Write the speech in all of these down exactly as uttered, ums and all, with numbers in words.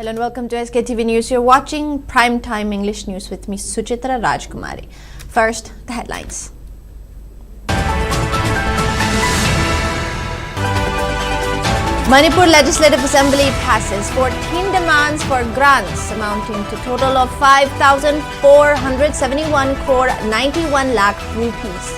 Hello and welcome to S K T V News. You're watching Prime Time English News with me, Suchitra Rajkumari. First, the headlines. Manipur Legislative Assembly passes fourteen demands for grants amounting to total of five thousand four hundred seventy-one crore ninety-one lakh rupees.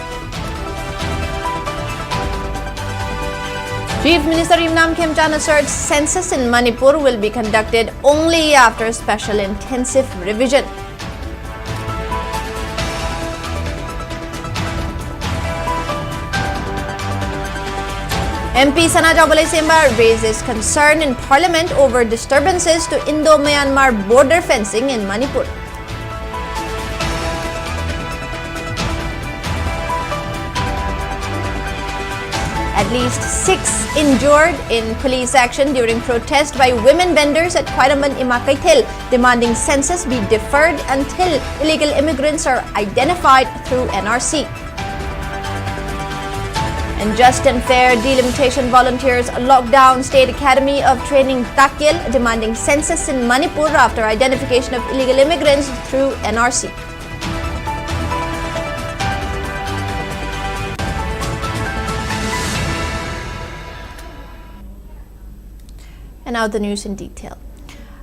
Chief Minister Yumnam Khemchand asserts census in Manipur will be conducted only after special intensive revision. M P Sanajaoba Leishemba raises concern in parliament over disturbances to Indo-Myanmar border fencing in Manipur. At least six injured in police action during protest by women vendors at Khwairamband Ima Keithel, demanding census be deferred until illegal immigrants are identified through N R C. And Just and Fair Delimitation volunteers lock down State Academy of Training Takyel, demanding census in Manipur after identification of illegal immigrants through N R C. And now the news in detail.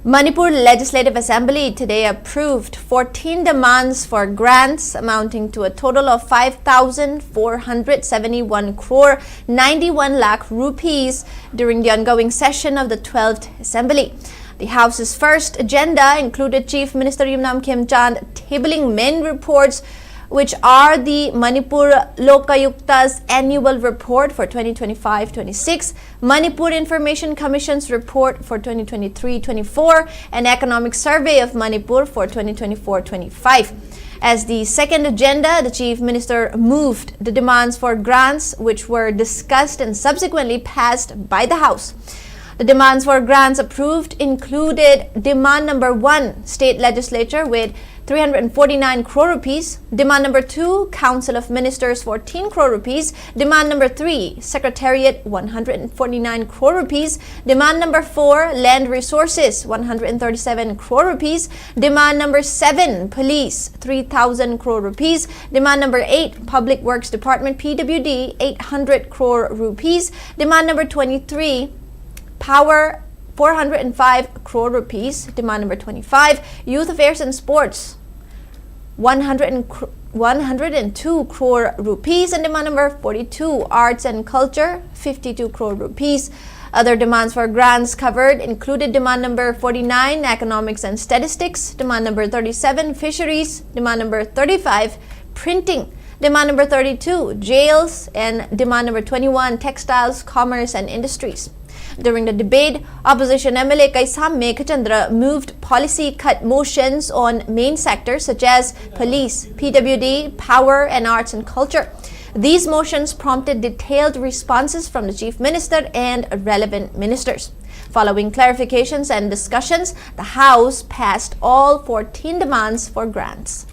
Manipur Legislative Assembly today approved fourteen demands for grants amounting to a total of five thousand four hundred seventy-one crore ninety-one lakh rupees during the ongoing session of the twelfth Assembly. The House's first agenda included Chief Minister Yumnam Khemchand tabling main reports, which are the Manipur Lokayukta's annual report for twenty twenty-five twenty-six, Manipur Information Commission's report for twenty twenty-three twenty-four, and Economic Survey of Manipur for twenty twenty-four twenty-five. As the second agenda, the Chief Minister moved the demands for grants, which were discussed and subsequently passed by the House. The demands for grants approved included demand number one, state legislature with three hundred forty-nine crore rupees. Demand number two, Council of Ministers, fourteen crore rupees. Demand number three, Secretariat, one hundred forty-nine crore rupees. Demand number four, Land Resources, one hundred thirty-seven crore rupees. Demand number seven, Police, three thousand crore rupees. Demand number eight, Public Works Department, P W D, eight hundred crore rupees. Demand number twenty-three, Power, four hundred five crore rupees. Demand number twenty-five, Youth Affairs and Sports, one hundred and cr-, one hundred two crore rupees. And demand number forty-two, Arts and Culture, fifty-two crore rupees. Other demands for grants covered included demand number forty-nine, Economics and Statistics, demand number thirty-seven, Fisheries, demand number thirty-five, Printing, demand number thirty-two, Jails, and demand number twenty-one, Textiles, Commerce and Industries. During the debate, opposition M L A Keisham Meghachandra moved policy cut motions on main sectors such as police, P W D, power, and arts and culture. These motions prompted detailed responses from the Chief Minister and relevant ministers. Following clarifications and discussions, the House passed all fourteen demands for grants.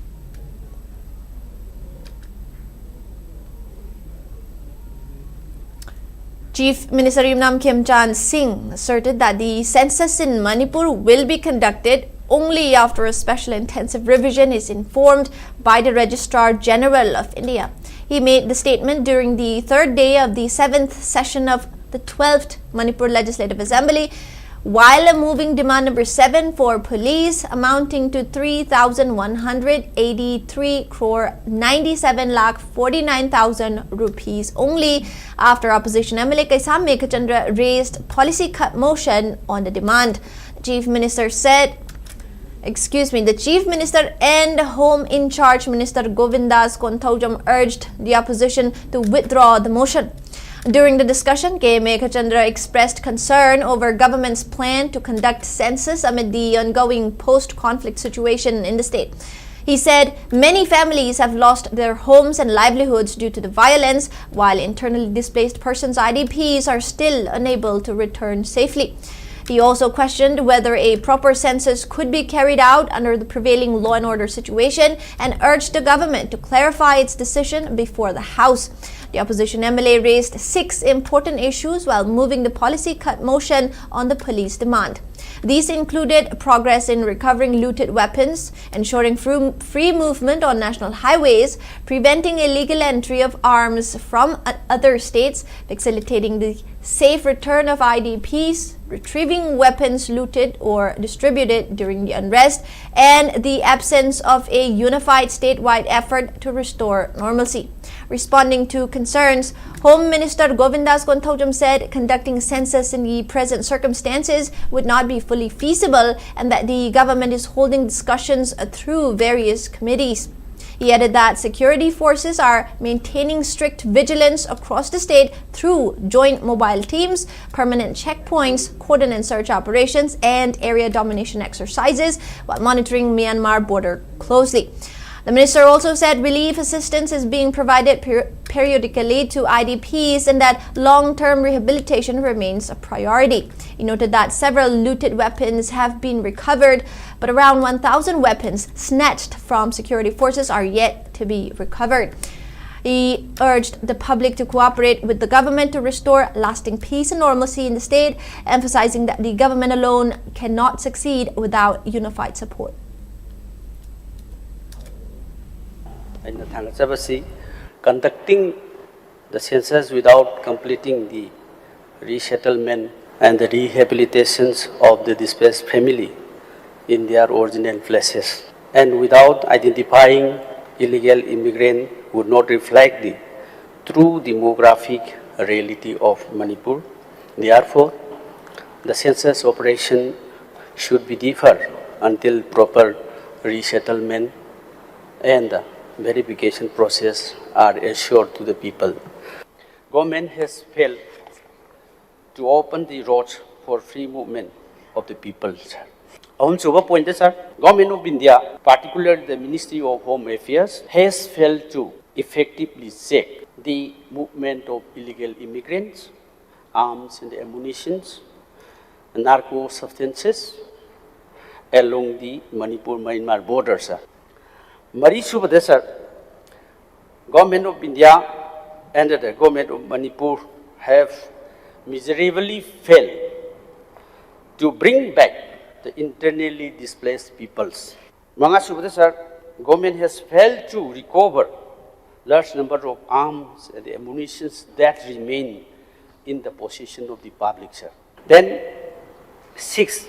Chief Minister Yumnam Khemchand Singh asserted that the census in Manipur will be conducted only after a special intensive revision is informed by the Registrar General of India. He made the statement during the third day of the seventh session of the twelfth Manipur Legislative Assembly, while moving demand number seven for police, amounting to three thousand one hundred eighty-three crore ninety-seven lakh forty-nine thousand rupees only, after opposition M L A Keisham Meghachandra raised policy cut motion on the demand. The Chief Minister said, excuse me, the Chief Minister and Home in Charge Minister Govindas Konthoujam urged the opposition to withdraw the motion. During the discussion, K Meghachandra expressed concern over government's plan to conduct census amid the ongoing post-conflict situation in the state. He said many families have lost their homes and livelihoods due to the violence, while internally displaced persons, I D Ps, are still unable to return safely. He also questioned whether a proper census could be carried out under the prevailing law and order situation and urged the government to clarify its decision before the House. The opposition M L A raised six important issues while moving the policy cut motion on the police demand. These included progress in recovering looted weapons, ensuring free movement on national highways, preventing illegal entry of arms from other states, facilitating the safe return of I D Ps, retrieving weapons looted or distributed during the unrest, and the absence of a unified statewide effort to restore normalcy. Responding to concerns, Home Minister Govindas Konthoujam said conducting census in the present circumstances would not be fully feasible and that the government is holding discussions through various committees. He added that security forces are maintaining strict vigilance across the state through joint mobile teams, permanent checkpoints, cordon and search operations, and area domination exercises while monitoring Myanmar border closely. The minister also said relief assistance is being provided per- periodically to I D Ps and that long term rehabilitation remains a priority. He noted that several looted weapons have been recovered, but around one thousand weapons snatched from security forces are yet to be recovered. He urged the public to cooperate with the government to restore lasting peace and normalcy in the state, emphasizing that the government alone cannot succeed without unified support. ꯑꯩꯅ ꯊꯥꯡꯒꯠꯆꯕꯁꯤ, conducting the census without completing the resettlement and the rehabilitations of the displaced family in their original places, and without identifying illegal immigrant, would not reflect the true demographic reality of Manipur. Therefore, the census operation should be deferred until proper resettlement and the verification process are assured to the people. Government has failed to open the roads for free movement of the people, sir. ꯑꯍꯨꯝꯁꯨꯕ point, sir, Government of India, particularly the Ministry of Home Affairs, has failed to effectively check the movement of illegal immigrants, arms and ammunitions, narco substances along the Manipur-Myanmar border, sir. ꯃꯔꯤꯁꯨꯕꯗ, sir, Government of India and the Government of Manipur have miserably failed to bring back the internally displaced peoples. ꯃꯉꯥꯁꯨꯕꯗ, sir, government has failed to recover large number of arms and ammunitions that remain in the possession of the public, sir. Then, six,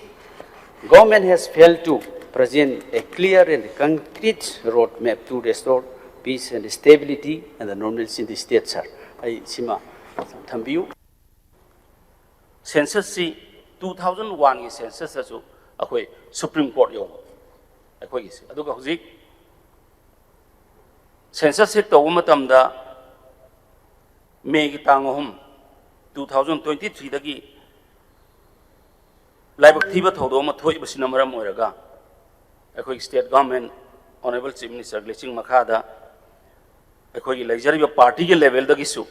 government has failed to present a clear and concrete roadmap to restore peace and stability and the normalcy in the state, sir. ꯑꯩ ꯁꯤꯃ ꯊꯝꯕꯤꯌꯨ꯫ Census ꯁꯤ two thousand one ꯒꯤ census ꯇꯁꯨ ꯑꯩꯈꯣꯏ Supreme Court ꯌꯧꯕ ꯑꯩꯈꯣꯏꯒꯤꯁꯦ꯫ ꯑꯗꯨꯒ ꯍꯧꯖꯤꯛ census ꯍꯦꯛ ꯇꯧꯕ ꯃꯇꯝꯗ May ꯒꯤ ꯇꯥꯡ ꯑꯍꯨꯝ, two thousand twenty three ꯗꯒꯤ ꯂꯥꯏꯕꯛ ꯊꯤꯕ ꯊꯧꯗꯣꯛ ꯑꯃ ꯊꯣꯛꯏꯕꯁꯤꯅ ꯃꯔꯝ ꯑꯣꯏꯔꯒ ꯑꯩꯈꯣꯏꯒꯤ state government, Honourable Chief Minister ꯒꯤ ꯂꯨꯆꯤꯡ ꯃꯈꯥꯗ ꯑꯩꯈꯣꯏꯒꯤ ꯂꯩꯖꯔꯤꯕ party ꯒꯤ level ꯗꯒꯤꯁꯨ,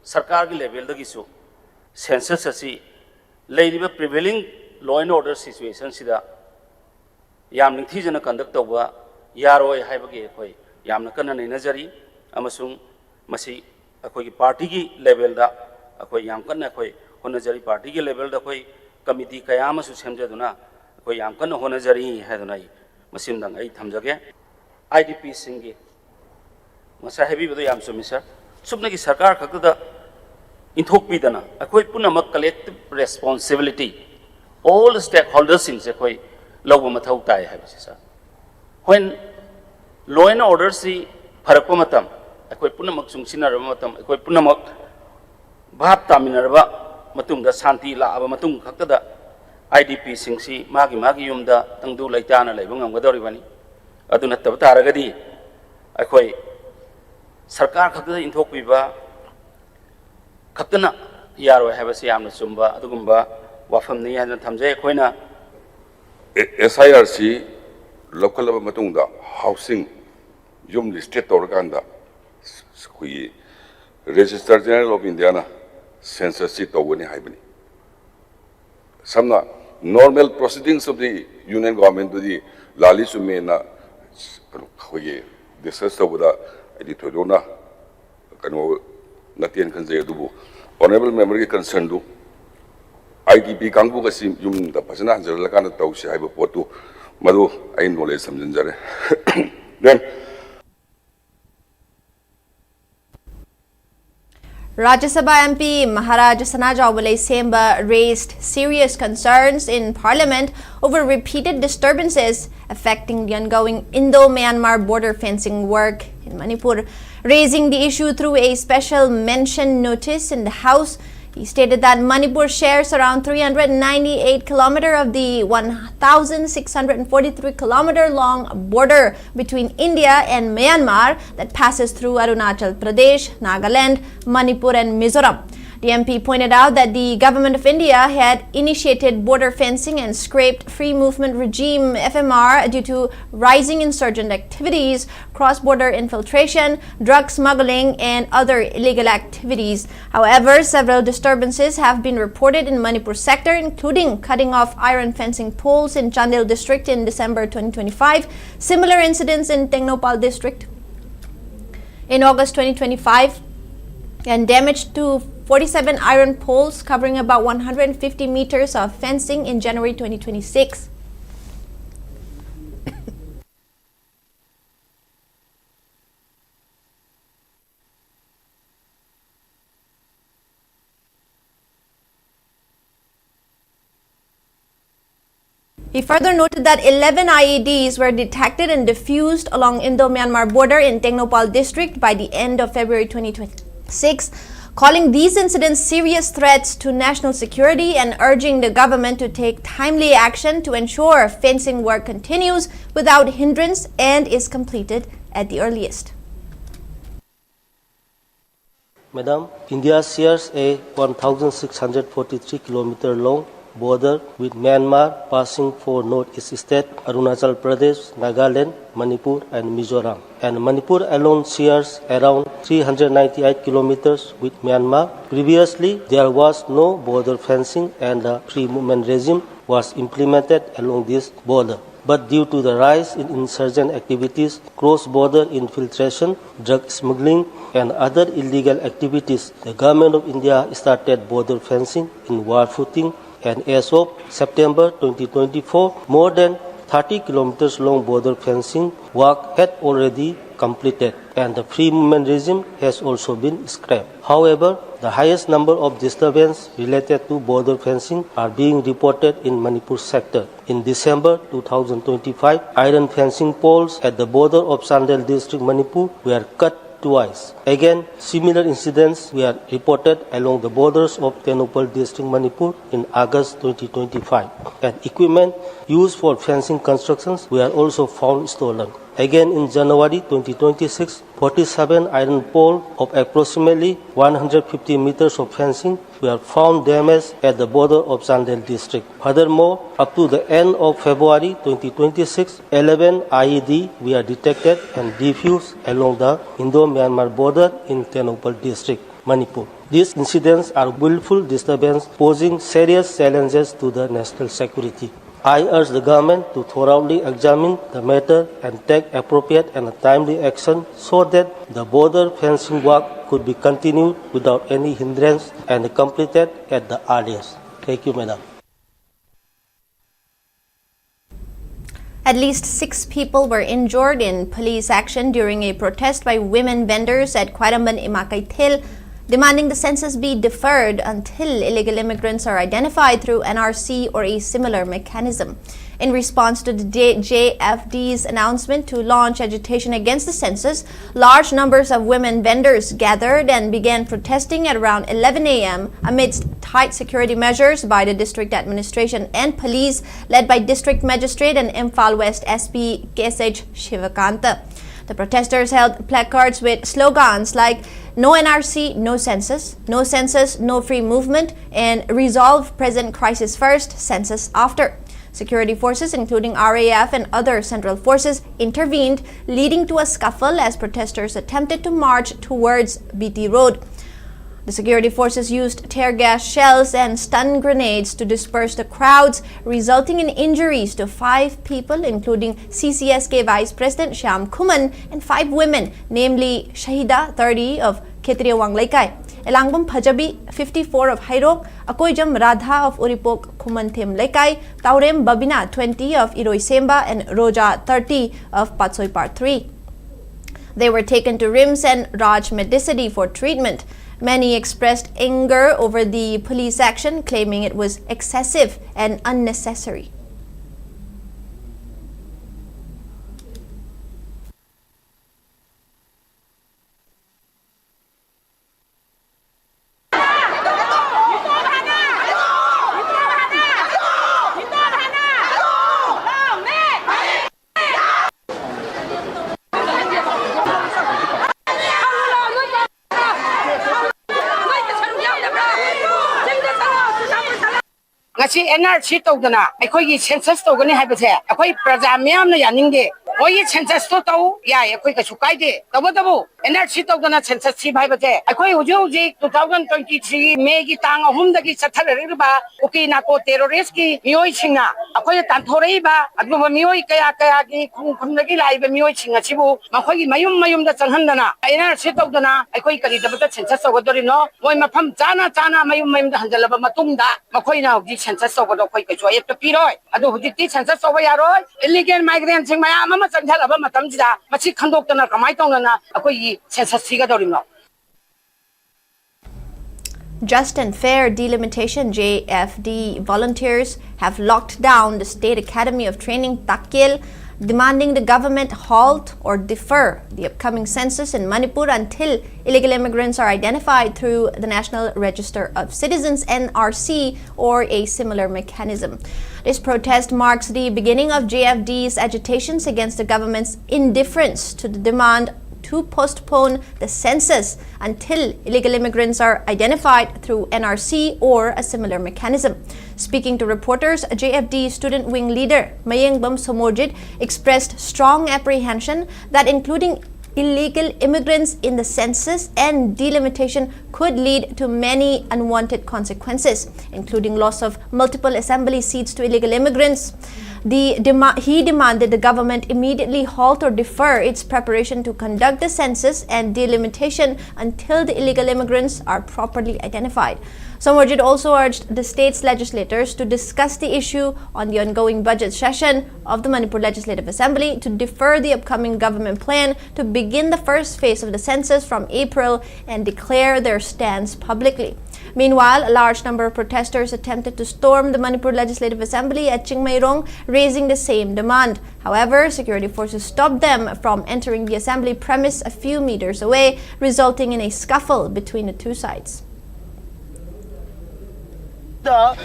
ꯁꯔꯀꯥꯔꯒꯤ level ꯗꯒꯤꯁꯨ census ꯑꯁꯤ ꯂꯩꯔꯤꯕ prevailing law and order situation ꯁꯤꯗ ꯌꯥꯝ ꯅꯤꯡꯊꯤꯖꯅ conduct ꯇꯧꯕ ꯌꯥꯔꯣꯏ ꯍꯥꯏꯕꯒꯤ ꯑꯩꯈꯣꯏ ꯌꯥꯝꯅ ꯀꯟꯅ ꯅꯩꯅꯖꯔꯤ, ꯑꯃꯁꯨꯡ ꯃꯁꯤ ꯑꯩꯈꯣꯏꯒꯤ party ꯒꯤ level ꯗ ꯑꯩꯈꯣꯏ ꯌꯥꯝ ꯀꯟꯅ ꯑꯩꯈꯣꯏ ꯍꯣꯠꯅꯖꯔꯤ꯫ Party ꯒꯤ level ꯗ ꯑꯩꯈꯣꯏ committee ꯀꯌꯥ ꯑꯃꯁꯨ ꯁꯦꯝꯖꯗꯨꯅ ꯑꯩꯈꯣꯏ ꯌꯥꯝ ꯀꯟꯅ ꯍꯣꯠꯅꯖꯔꯤ ꯍꯥꯏꯗꯨꯅ ꯑꯩ ꯃꯁꯤꯃꯗꯪ ꯑꯩ ꯊꯝꯖꯒꯦ꯫ IDP ꯁꯤꯡꯒꯤ ꯉꯁꯥꯏ ꯍꯥꯏꯕꯤꯕꯗꯣ ꯌꯥꯝ ꯆꯨꯝꯃꯤ, sir꯫ ꯆꯨꯞꯅꯒꯤ ꯁꯔꯀꯥꯔ ꯈꯛꯇꯗ ꯏꯟꯊꯣꯛꯄꯤꯗꯅ ꯑꯩꯈꯣꯏ ꯄꯨꯝꯅꯃꯛ collective responsibility, all stakeholders ꯁꯤꯡꯁꯦ ꯑꯩꯈꯣꯏ ꯂꯧꯕ ꯃꯊꯧ ꯇꯥꯏ ꯍꯥꯏꯕꯁꯦ, sir꯫ When law and order ꯁꯤ ꯐꯔꯛꯄ ꯃꯇꯝ, ꯑꯩꯈꯣꯏ ꯄꯨꯝꯅꯃꯛ ꯆꯨꯡꯁꯤꯟꯅꯔꯕ ꯃꯇꯝ, ꯑꯩꯈꯣꯏ ꯄꯨꯝꯅꯃꯛ ꯚꯥꯞ ꯇꯥꯃꯤꯟꯅꯔꯕ ꯃꯇꯨꯡꯗ, ꯁꯥꯟꯇꯤ ꯂꯥꯛꯑꯕ ꯃꯇꯨꯡ ꯈꯛꯇꯗ IDP ꯁꯤꯡꯁꯤ ꯃꯥꯒꯤ ꯃꯥꯒꯤ ꯌꯨꯝꯗ ꯇꯪꯗꯨ ꯂꯩꯇꯥꯅ ꯂꯩꯕ ꯉꯝꯒꯗꯧꯔꯤꯕꯅꯤ꯫ ꯑꯗꯨ ꯅꯠꯇꯕ ꯇꯥꯔꯒꯗꯤ ꯑꯩꯈꯣꯏ ꯁꯔꯀꯥꯔ ꯈꯛꯇꯗ ꯏꯟꯊꯣꯛꯄꯤꯕ ꯈꯛꯇꯅ ꯌꯥꯔꯣꯏ ꯍꯥꯏꯕꯁꯤ ꯌꯥꯝꯅ ꯆꯨꯝꯕ ꯑꯗꯨꯒꯨꯝꯕ ꯋꯥꯐꯝꯅꯤ ꯍꯥꯏꯅ ꯊꯝꯖꯩ꯫ ꯑꯩꯈꯣꯏꯅ SIR ꯁꯤ ꯂꯧꯈꯠꯂꯕ ꯃꯇꯨꯡꯗ housing, ꯌꯨꯝ listed ꯇꯧꯔꯀꯥꯟꯗ ꯑꯩꯈꯣꯏꯒꯤ Registrar General of India ꯅ census ꯁꯤ ꯇꯧꯒꯅꯤ ꯍꯥꯏꯕꯅꯤ꯫ ꯁꯝꯅ normal proceedings of the union government ꯗꯨꯗꯤ ꯂꯥꯜꯂꯤ ꯆꯨꯝꯃꯦꯅ ꯀꯩꯅꯣ ꯑꯩꯈꯣꯏꯒꯤ discuss ꯇꯧꯕꯗ ꯑꯩꯗꯤ ꯊꯣꯏꯗꯣꯛꯅ ꯀꯩꯅꯣ ꯅꯠꯇꯦꯅ ꯈꯟꯖꯩ꯫ ꯑꯗꯨꯕꯨ honourable member ꯒꯤ concern do I D P ꯀꯥꯡꯕꯨꯒ ꯑꯁꯤ ꯌꯨꯝꯗ ꯐꯖꯅ ꯍꯟꯖꯜꯍꯜꯂꯀꯥꯟꯗ ꯇꯧꯁꯤ ꯍꯥꯏꯕ ꯄꯣꯠꯇꯨ ꯃꯗꯨ ꯑꯩ knowledge ꯊꯝꯖꯤꯟꯖꯔꯦ꯫ Then Rajya Sabha M P Maharaj Sanajaoba Leishemba raised serious concerns in Parliament over repeated disturbances affecting the ongoing Indo-Myanmar border fencing work in Manipur. Raising the issue through a special mention notice in the House, he stated that Manipur shares around three hundred ninety-eight kilometer of the one thousand six hundred forty-three kilometer long border between India and Myanmar that passes through Arunachal Pradesh, Nagaland, Manipur, and Mizoram. The M P pointed out that the Government of India had initiated border fencing and scrapped Free Movement Regime, F M R, due to rising insurgent activities, cross border infiltration, drug smuggling, and other illegal activities. However, several disturbances have been reported in Manipur sector, including cutting off iron fencing poles in Chandel district in December twenty twenty-five, similar incidents in Tengnoupal district in August twenty twenty-five, and damage to forty-seven iron poles covering about one hundred fifty meters of fencing in January twenty twenty-six. He further noted that eleven I E Ds were detected and defused along Indo-Myanmar border in Tengnoupal district by the end of February twenty twenty-six, calling these incidents serious threats to national security and urging the government to take timely action to ensure fencing work continues without hindrance and is completed at the earliest. Madam, India shares a one thousand six hundred forty-three kilometer long border with Myanmar, passing four northeast states, Arunachal Pradesh, Nagaland, Manipur, and Mizoram. And Manipur alone shares around three hundred ninety-eight kilometers with Myanmar. Previously, there was no border fencing and the free movement regime was implemented along this border. But due to the rise in insurgent activities, cross-border infiltration, drug smuggling, and other illegal activities, the Government of India started border fencing in war footing, and as of September twenty twenty-four, more than thirty kilometers long border fencing work had already completed, and the free movement regime has also been scrapped. However, the highest number of disturbances related to border fencing are being reported in Manipur sector. In December two thousand twenty-five, iron fencing poles at the border of Chandel district, Manipur, were cut twice. Again, similar incidents were reported along the borders of Tengnoupal district, Manipur, in August twenty twenty-five, and equipment used for fencing constructions were also found stolen. Again, in January twenty twenty-six, forty-seven iron pole of approximately one hundred fifty meters of fencing were found damaged at the border of Chandel district. Furthermore, up to the end of February twenty twenty-six, eleven I E D were detected and defused along the Indo-Myanmar border in Tengnoupal district, Manipur. These incidents are willful disturbance posing serious challenges to the national security. I urge the government to thoroughly examine the matter and take appropriate and timely action so that the border fencing work could be continued without any hindrance and completed at the earliest. Thank you, Madam. At least six people were injured in police action during a protest by women vendors at Khwairamband Ima Keithel, demanding the census be deferred until illegal immigrants are identified through N R C or a similar mechanism. In response to the J- J F D's announcement to launch agitation against the census, large numbers of women vendors gathered and began protesting at around eleven a m amidst tight security measures by the district administration and police, led by District Magistrate and Imphal West S P K S H Shivakanta. The protesters held placards with slogans like "No N R C, no census," "No census, no free movement," and "Resolve present crisis first, census after." Security forces, including R A F and other central forces, intervened, leading to a scuffle as protesters attempted to march towards B T Road. The security forces used tear gas shells and stun grenades to disperse the crowds, resulting in injuries to five people, including C C S K Vice President Shyam Khuman, and five women, namely Shahida, thirty, of Khetriya Wang Leikai, Elangbam Phajabi, fifty-four, of Hairok, Akoijam Radha of Uripok Khumanthem Leikai, Taurem Babina, twenty, of Iroi Semba, and Roja, thirty, of Patsoi Part three. They were taken to RIMS and Raj Medicity for treatment. Many expressed anger over the police action, claiming it was excessive and unnecessary. ꯉꯁꯤ and R C ꯇꯧꯗꯅ ꯑꯩꯈꯣꯏꯒꯤ census ꯇꯧꯒꯅꯤ ꯍꯥꯏꯕꯁꯦ ꯑꯩꯈꯣꯏ ꯄ꯭ꯔꯖꯥ ꯃꯤꯌꯥꯝꯅ ꯌꯥꯅꯤꯡꯗꯦ꯫ ꯃꯣꯏꯒꯤ ꯁꯦꯟꯁꯁꯇꯣ ꯇꯧ ꯌꯥꯏ, ꯑꯩꯈꯣꯏ ꯀꯩꯁꯨ ꯀꯥꯏꯗꯦ꯫ ꯇꯧꯕꯇꯕꯨ ꯑꯦꯟ ꯑꯥꯔ ꯁꯤ ꯇꯧꯗꯅ ꯁꯦꯟꯁꯁ ꯊꯤꯕ ꯍꯥꯏꯕꯁꯦ ꯑꯩꯈꯣꯏ ꯍꯧꯖꯤꯛ ꯍꯧꯖꯤꯛ ꯇꯨ ꯊꯥꯎꯖꯟ ꯇ꯭ꯋꯦꯟꯇꯤ ꯊ꯭ꯔꯤ ꯃꯦꯒꯤ ꯇꯥꯡ ꯑꯍꯨꯝꯗꯒꯤ ꯆꯠꯊꯔꯛꯂꯤꯕ ꯀꯨꯀꯤ ꯅꯥꯀꯣ ꯇꯦꯔꯣꯔꯤꯁꯀꯤ ꯃꯤꯑꯣꯏꯁꯤꯡꯅ ꯑꯩꯈꯣꯏꯅ ꯇꯥꯟꯊꯣꯔꯛꯏꯕ ꯑꯗꯨꯒꯨꯝꯕ ꯃꯤꯑꯣꯏ ꯀꯌꯥ ꯀꯌꯥꯒꯤ ꯈꯨꯡꯒꯪꯗꯒꯤ ꯂꯥꯛꯏꯕ ꯃꯤꯑꯣꯏꯁꯤꯡ ꯑꯁꯤꯕꯨ ꯃꯈꯣꯏꯒꯤ ꯃꯌꯨꯝ ꯃꯌꯨꯝꯗ ꯆꯪꯍꯟꯗꯅ ꯑꯦꯟ ꯑꯥꯔ ꯁꯤ ꯇꯧꯗꯅ ꯑꯩꯈꯣꯏ ꯀꯔꯤꯗꯃꯛꯇ ꯁꯦꯟꯁꯁ ꯇꯧꯒꯗꯧꯔꯤꯕꯅꯣ? ꯃꯣꯏ ꯃꯐꯝ ꯆꯥꯅ ꯆꯥꯅ ꯃꯌꯨꯝ ꯃꯌꯨꯝꯗ ꯍꯟꯖꯜꯂꯕ ꯃꯇꯨꯡꯗ ꯃꯈꯣꯏꯅ ꯍꯧꯖꯤꯛ ꯁꯦꯟꯁꯁ ꯇꯧꯕꯗꯣ ꯑꯩꯈꯣꯏ ꯀꯩꯁꯨ ꯑꯌꯦꯠꯄ ꯄꯤꯔꯣꯏ꯫ ꯑꯗꯨ ꯍꯧꯖꯤꯛꯇꯤ ꯁꯦꯟꯁꯁ ꯇꯧꯕ ꯌꯥꯔꯣꯏ꯫ ꯏꯂꯤꯒꯦꯜ ꯃꯥꯏꯒ꯭ꯔꯦꯟꯁꯤꯡ ꯃꯌꯥꯝ ꯑꯃ ꯆꯪꯁꯤꯜꯂꯕ ꯃꯇꯝꯁꯤꯗ ꯃꯁꯤ ꯈꯟꯗꯣꯛꯇꯅ ꯀꯃꯥꯏꯅ ꯇꯧꯗꯅ ꯑꯩꯈꯣꯏꯒꯤ census ꯊꯤꯒꯗꯧꯔꯤꯕꯅꯣ? Just and Fair Delimitation, J F D, volunteers have locked down the State Academy of Training, Takyel, demanding the government halt or defer the upcoming census in Manipur until illegal immigrants are identified through the National Register of Citizens, N R C, or a similar mechanism. This protest marks the beginning of J F D's agitations against the government's indifference to the demand to postpone the census until illegal immigrants are identified through N R C or a similar mechanism. Speaking to reporters, J F D student wing leader Mayengbam Somorjit expressed strong apprehension that including illegal immigrants in the census and delimitation could lead to many unwanted consequences, including loss of multiple assembly seats to illegal immigrants. The dema- he demanded the government immediately halt or defer its preparation to conduct the census and delimitation until the illegal immigrants are properly identified. Somorjit also urged the state's legislators to discuss the issue on the ongoing budget session of the Manipur Legislative Assembly to defer the upcoming government plan to begin the first phase of the census from April and declare their stance publicly. Meanwhile, a large number of protesters attempted to storm the Manipur Legislative Assembly at Chingmeirong, raising the same demand. However, security forces stopped them from entering the assembly premise a few meters away, resulting in a scuffle between the two sides.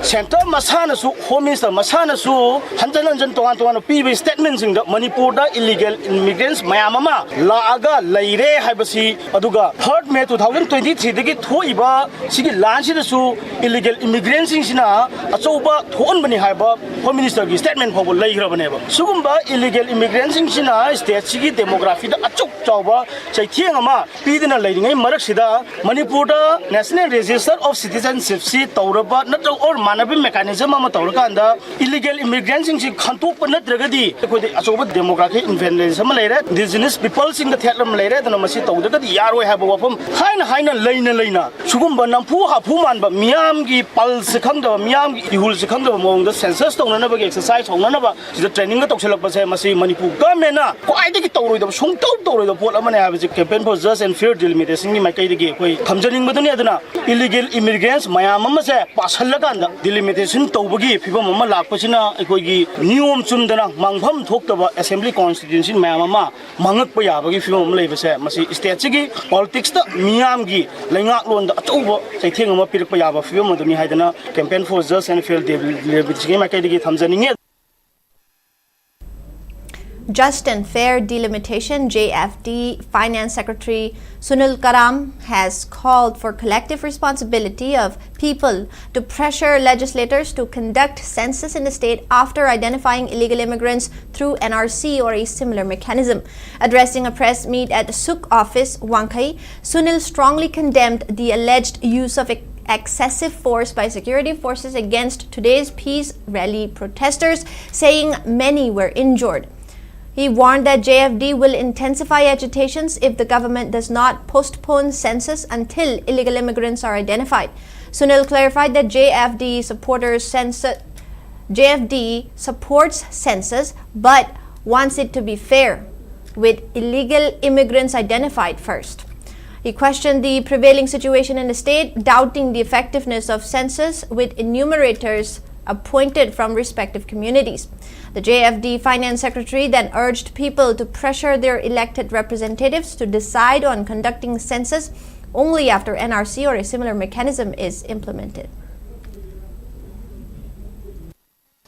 Centre ꯃꯁꯥꯅꯁꯨ, home minister ꯃꯁꯥꯅꯁꯨ ꯍꯟꯖꯟ ꯍꯟꯖꯟ ꯇꯣꯉꯥꯟ ꯇꯣꯉꯥꯟꯅ ꯄꯤꯕ ꯁ꯭ꯇꯦꯠꯃꯦꯟꯁꯤꯡꯗ ꯃꯅꯤꯄꯨꯔꯗ illegal ꯏꯃꯤꯒ꯭ꯔꯦꯟꯁ ꯃꯌꯥꯝ ꯑꯃ ꯂꯥꯛꯑꯒ ꯂꯩꯔꯦ ꯍꯥꯏꯕꯁꯤ, ꯑꯗꯨꯒ ꯊꯥꯔꯠ ꯃꯦ ꯇꯨ ꯊꯥꯎꯖꯟ ꯇ꯭ꯋꯦꯟꯇꯤ ꯊ꯭ꯔꯤꯗꯒꯤ ꯊꯣꯛꯏꯕ ꯁꯤꯒꯤ ꯂꯥꯟꯁꯤꯗꯁꯨ ꯏꯂꯤꯒꯦꯜ ꯏꯃꯤꯒ꯭ꯔꯦꯟꯁꯤꯡꯁꯤꯅ ꯑꯆꯧꯕ ꯊꯣꯛꯍꯟꯕꯅꯤ ꯍꯥꯏꯕ ꯍꯣꯝ ꯃꯤꯅꯤꯁꯇꯔꯒꯤ ꯁ꯭ꯇꯦꯠꯃꯦꯟ ꯐꯥꯎꯕ ꯂꯩꯈ꯭ꯔꯕꯅꯦꯕ꯫ ꯁꯤꯒꯨꯝꯕ ꯏꯂꯤꯒꯦꯜ ꯏꯃꯤꯒ꯭ꯔꯦꯟꯁꯤꯡꯁꯤꯅ ꯁ꯭ꯇꯦꯠꯁꯤꯒꯤ ꯗꯦꯃꯣꯒ꯭ꯔꯥꯐꯤꯗ ꯑꯆꯧ ꯆꯥꯎꯕ ꯆꯩꯊꯦꯡ ꯑꯃ ꯄꯤꯗꯨꯅ ꯂꯩꯔꯤꯉꯩ ꯃꯔꯛꯁꯤꯗ ꯃꯅꯤꯄꯨꯔꯗ ꯅꯦꯁꯅꯦꯜ ꯔꯦꯖꯤꯁꯇꯔ ꯑꯣꯐ ꯁꯤꯇꯤꯖꯟꯁꯤꯞꯁꯤ ꯇꯧꯔꯕ ꯅꯠꯇ꯭ꯔꯒ ꯑꯣꯔ ꯃꯥꯟꯅꯕ ꯃꯦꯀꯥꯅꯤꯖꯝ ꯑꯃ ꯇꯧꯔꯀꯥꯟꯗ ꯏꯂꯤꯒꯦꯜ ꯏꯃꯤꯒ꯭ꯔꯦꯟꯁꯤꯡꯁꯤ ꯈꯟꯇꯣꯛꯄ ꯅꯠꯇ꯭ꯔꯒꯗꯤ ꯑꯩꯈꯣꯏꯗ ꯑꯆꯧꯕ ꯗꯦꯃꯣꯒ꯭ꯔꯥꯐꯤꯛ ꯏꯝꯕꯦꯂꯦꯟꯁ ꯑꯃ ꯂꯩꯔꯦ, ꯏꯟꯗꯤꯖꯤꯅꯁ ꯄꯤꯄꯜꯁꯤꯡꯗ ꯊꯦꯠ ꯑꯃ ꯂꯩꯔꯦ꯫ ꯑꯗꯨꯅ ꯃꯁꯤ ꯇꯧꯗ꯭ꯔꯒꯗꯤ ꯌꯥꯔꯣꯏ ꯍꯥꯏꯕ ꯋꯥꯐꯝ ꯊꯥꯏꯅ ꯍꯥꯏꯅ ꯂꯩꯅ ꯂꯩꯅ ꯁꯤꯒꯨꯝꯕ ꯅꯝꯐꯨ ꯍꯥꯐꯨ ꯃꯥꯟꯕ, ꯃꯤꯌꯥꯝꯒꯤ ꯄꯜꯁꯁꯦ ꯈꯪꯗꯕ, ꯃꯤꯌꯥꯝꯒꯤ ꯏꯍꯨꯜꯁꯦ ꯈꯪꯗꯕ ꯃꯑꯣꯡꯗ ꯁꯦꯟꯁꯁ ꯇꯧꯅꯅꯕꯒꯤ ꯑꯦꯛꯁꯔꯁꯥꯏꯁ ꯍꯧꯅꯅꯕ ꯁꯤꯗ ꯇ꯭ꯔꯦꯅꯤꯡꯒ ꯇꯧꯁꯤꯜꯂꯛꯄꯁꯦ, ꯃꯁꯤ ꯃꯅꯤꯄꯨꯔ ꯒꯚꯔꯟꯃꯦꯟꯅ ꯈ꯭ꯋꯥꯏꯗꯒꯤ ꯇꯧꯔꯣꯏꯗꯕ, ꯁꯨꯡꯇꯧ ꯇꯧꯔꯣꯏꯗꯕ ꯄꯣꯠ ꯑꯃꯅꯦ ꯍꯥꯏꯕꯁꯤ Campaign for Just and Fair Delimitationꯒꯤ ꯃꯥꯏꯀꯩꯗꯒꯤ ꯑꯩꯈꯣꯏ ꯊꯝꯖꯅꯤꯡꯕꯗꯨꯅꯤ꯫ ꯑꯗꯨꯅ ꯏꯂꯤꯒꯦꯜ ꯏꯃꯤꯒ꯭ꯔꯦꯟꯁ ꯃꯌꯥꯝ ꯑꯃꯁꯦ ꯄꯥꯁꯜꯂꯛ ꯀꯥꯟꯗ ꯗꯤꯂꯤꯃꯤꯇꯦꯁꯟ ꯇꯧꯕꯒꯤ ꯐꯤꯕꯝ ꯑꯃ ꯂꯥꯛꯄꯁꯤꯅ ꯑꯩꯈꯣꯏꯒꯤ ꯅꯤꯌꯣꯝ ꯆꯨꯝꯗꯅ ꯃꯥꯡꯐꯝ ꯊꯣꯛꯇꯕ ꯑꯦꯁꯦꯝꯕ꯭ꯂꯤ ꯀꯣꯟꯁꯇꯤꯇ꯭ꯌꯨꯟꯁꯤ ꯃꯌꯥꯝ ꯑꯃ ꯃꯥꯡꯉꯛꯄ ꯌꯥꯕꯒꯤ ꯐꯤꯕꯝ ꯑꯃ ꯂꯩꯕꯁꯦ, ꯃꯁꯤ ꯁ꯭ꯇꯦꯠꯁꯤꯒꯤ ꯄꯣꯂꯤꯇꯤꯛꯁꯇ ꯃꯤꯌꯥꯝꯒꯤ ꯂꯩꯉꯥꯛꯂꯣꯟꯗ ꯑꯆꯧꯕ ꯆꯩꯊꯦꯡ ꯑꯃ ꯄꯤꯔꯛꯄ ꯌꯥꯕ ꯐꯤꯕꯝ ꯑꯗꯨꯅꯤ ꯍꯥꯏꯗꯅ Campaign for Just and Fair ꯗꯦꯂꯤꯃꯤꯇꯦꯁꯟꯒꯤ ꯃꯥꯏꯀꯩꯗꯒꯤ ꯊꯝꯖꯅꯤꯡꯉꯤ꯫ Just and Fair Delimitation, J F D, Finance Secretary Sunil Karam has called for collective responsibility of people to pressure legislators to conduct census in the state after identifying illegal immigrants through N R C or a similar mechanism. Addressing a press meet at Suk office, Wangkhei, Sunil strongly condemned the alleged use of ex- excessive force by security forces against today's peace rally protesters, saying many were injured. He warned that J F D will intensify agitations if the government does not postpone census until illegal immigrants are identified. Sunil clarified that J F D supporters census, J F D supports census but wants it to be fair, with illegal immigrants identified first. He questioned the prevailing situation in the state, doubting the effectiveness of census with enumerators appointed from respective communities. The J F D finance secretary then urged people to pressure their elected representatives to decide on conducting census only after N R C or a similar mechanism is implemented.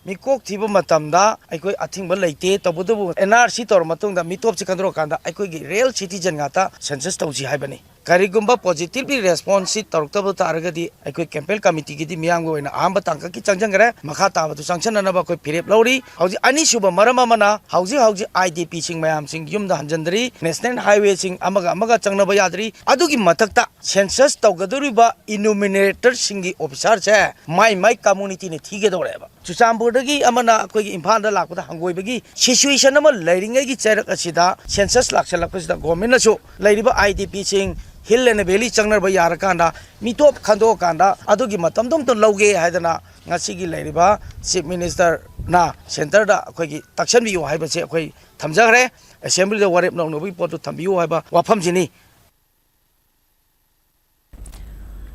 ꯃꯤꯀꯣꯛ ꯊꯤꯕ ꯃꯇꯝꯗ ꯑꯩꯈꯣꯏ ꯑꯊꯤꯡꯕ ꯂꯩꯇꯦ꯫ ꯇꯧꯕꯇꯕꯨ and R C ꯇꯧꯔ ꯃꯇꯨꯡꯗ ꯃꯤꯇꯣꯞꯁꯤ ꯈꯟꯗꯣꯔꯛꯀꯥꯟꯗ ꯑꯩꯈꯣꯏꯒꯤ real citizen ꯉꯥꯛꯇ ꯁꯦꯟꯁꯁ ꯇꯧꯁꯤ ꯍꯥꯏꯕꯅꯤ꯫ ꯀꯔꯤꯒꯨꯝꯕ ꯄꯣꯖꯤꯇꯤꯚꯂꯤ ꯔꯦꯁꯄꯣꯟꯁꯁꯤ ꯇꯧꯔꯛꯇꯕ ꯇꯥꯔꯒꯗꯤ ꯑꯩꯈꯣꯏ ꯀꯦꯝꯄꯦꯟ ꯀꯃꯤꯇꯤꯒꯤꯗꯤ ꯃꯤꯌꯥꯝꯒꯤ ꯑꯣꯏꯅ ꯑꯍꯥꯟꯕ ꯇꯥꯡꯀꯛꯀꯤ ꯆꯪꯁꯤꯟꯈ꯭ꯔꯦ꯫ ꯃꯈꯥ ꯇꯥꯕꯗꯨ ꯆꯪꯁꯤꯟꯅꯅꯕ ꯑꯩꯈꯣꯏ ꯐꯤꯔꯦꯞ ꯂꯧꯔꯤ꯫ ꯍꯧꯖꯤꯛ ꯑꯅꯤꯁꯨꯕ ꯃꯔꯝ ꯑꯃꯅ ꯍꯧꯖꯤꯛ ꯍꯧꯖꯤꯛ ꯑꯥꯏ ꯗꯤ ꯄꯤꯁꯤꯡ ꯃꯌꯥꯝꯁꯤꯡ ꯌꯨꯝꯗ ꯍꯟꯖꯤꯟꯗ꯭ꯔꯤ꯫ ꯅꯦꯁꯅꯦꯜ ꯍꯥꯏꯋꯦꯁꯤꯡ ꯑꯃꯒ ꯑꯃꯒ ꯆꯪꯅꯕ ꯌꯥꯗ꯭ꯔꯤ꯫ ꯑꯗꯨꯒꯤ ꯃꯊꯛꯇ ꯁꯦꯟꯁꯁ ꯇꯧꯒꯗꯧꯔꯤꯕ ꯏꯅꯨꯃꯤꯅꯦꯇꯔꯁꯤꯡꯒꯤ ꯑꯣꯐꯤꯁꯥꯔꯁꯦ ꯃꯥꯏ ꯃꯥꯏ ꯀꯝꯃꯨꯅꯤꯇꯤꯅ ꯊꯤꯒꯗꯧꯔꯦꯕ꯫ ꯆꯨꯔꯆꯥꯟꯄꯨꯔꯗꯒꯤ ꯑꯃꯅ ꯑꯩꯈꯣꯏꯒꯤ ꯏꯝꯐꯥꯜꯗ ꯂꯥꯛꯄꯗ ꯍꯪꯒꯣꯏꯕꯒꯤ ꯁꯤꯆꯨꯋꯦꯁꯟ ꯑꯃ ꯂꯩꯔꯤꯉꯩꯒꯤ ꯆꯩꯔꯛ ꯑꯁꯤꯗ ꯁꯦꯟꯁꯁ ꯂꯥꯛꯁꯜꯂꯛꯄꯁꯤꯗ ꯒꯣꯔꯃꯦꯟꯅꯁꯨ ꯂꯩꯔꯤꯕ ꯑꯥꯏ ꯗꯤ ꯄꯤꯁꯤꯡ ꯍꯤꯜ ꯑꯦꯟ ꯚꯦꯂꯤ ꯆꯪꯅꯕ ꯌꯥꯔꯀꯥꯟꯗ ꯃꯤꯇꯣꯞ ꯈꯟꯗꯣꯛꯑꯀꯥꯟꯗ ꯑꯗꯨꯒꯤ ꯃꯇꯝꯗꯣ ꯑꯝꯇ ꯂꯧꯒꯦ ꯍꯥꯏꯗꯅ ꯉꯁꯤꯒꯤ ꯂꯩꯔꯤꯕ ꯆꯤꯐ ꯃꯤꯅꯤꯁꯇꯔꯅ ꯁꯦꯟꯇꯔꯗ ꯑꯩꯈꯣꯏꯒꯤ ꯇꯛꯁꯟꯕꯤꯌꯨ ꯍꯥꯏꯕꯁꯦ ꯑꯩꯈꯣꯏ ꯊꯝꯖꯈ꯭ꯔꯦ꯫ ꯑꯦꯁꯦꯝꯕ꯭ꯂꯤꯗ ꯋꯥꯔꯦꯞ ꯂꯧꯅꯕꯒꯤ ꯄꯣꯠꯇꯨ ꯊꯝꯕꯤꯌꯨ ꯍꯥꯏꯕ ꯋꯥꯐꯝꯁꯤꯅꯤ꯫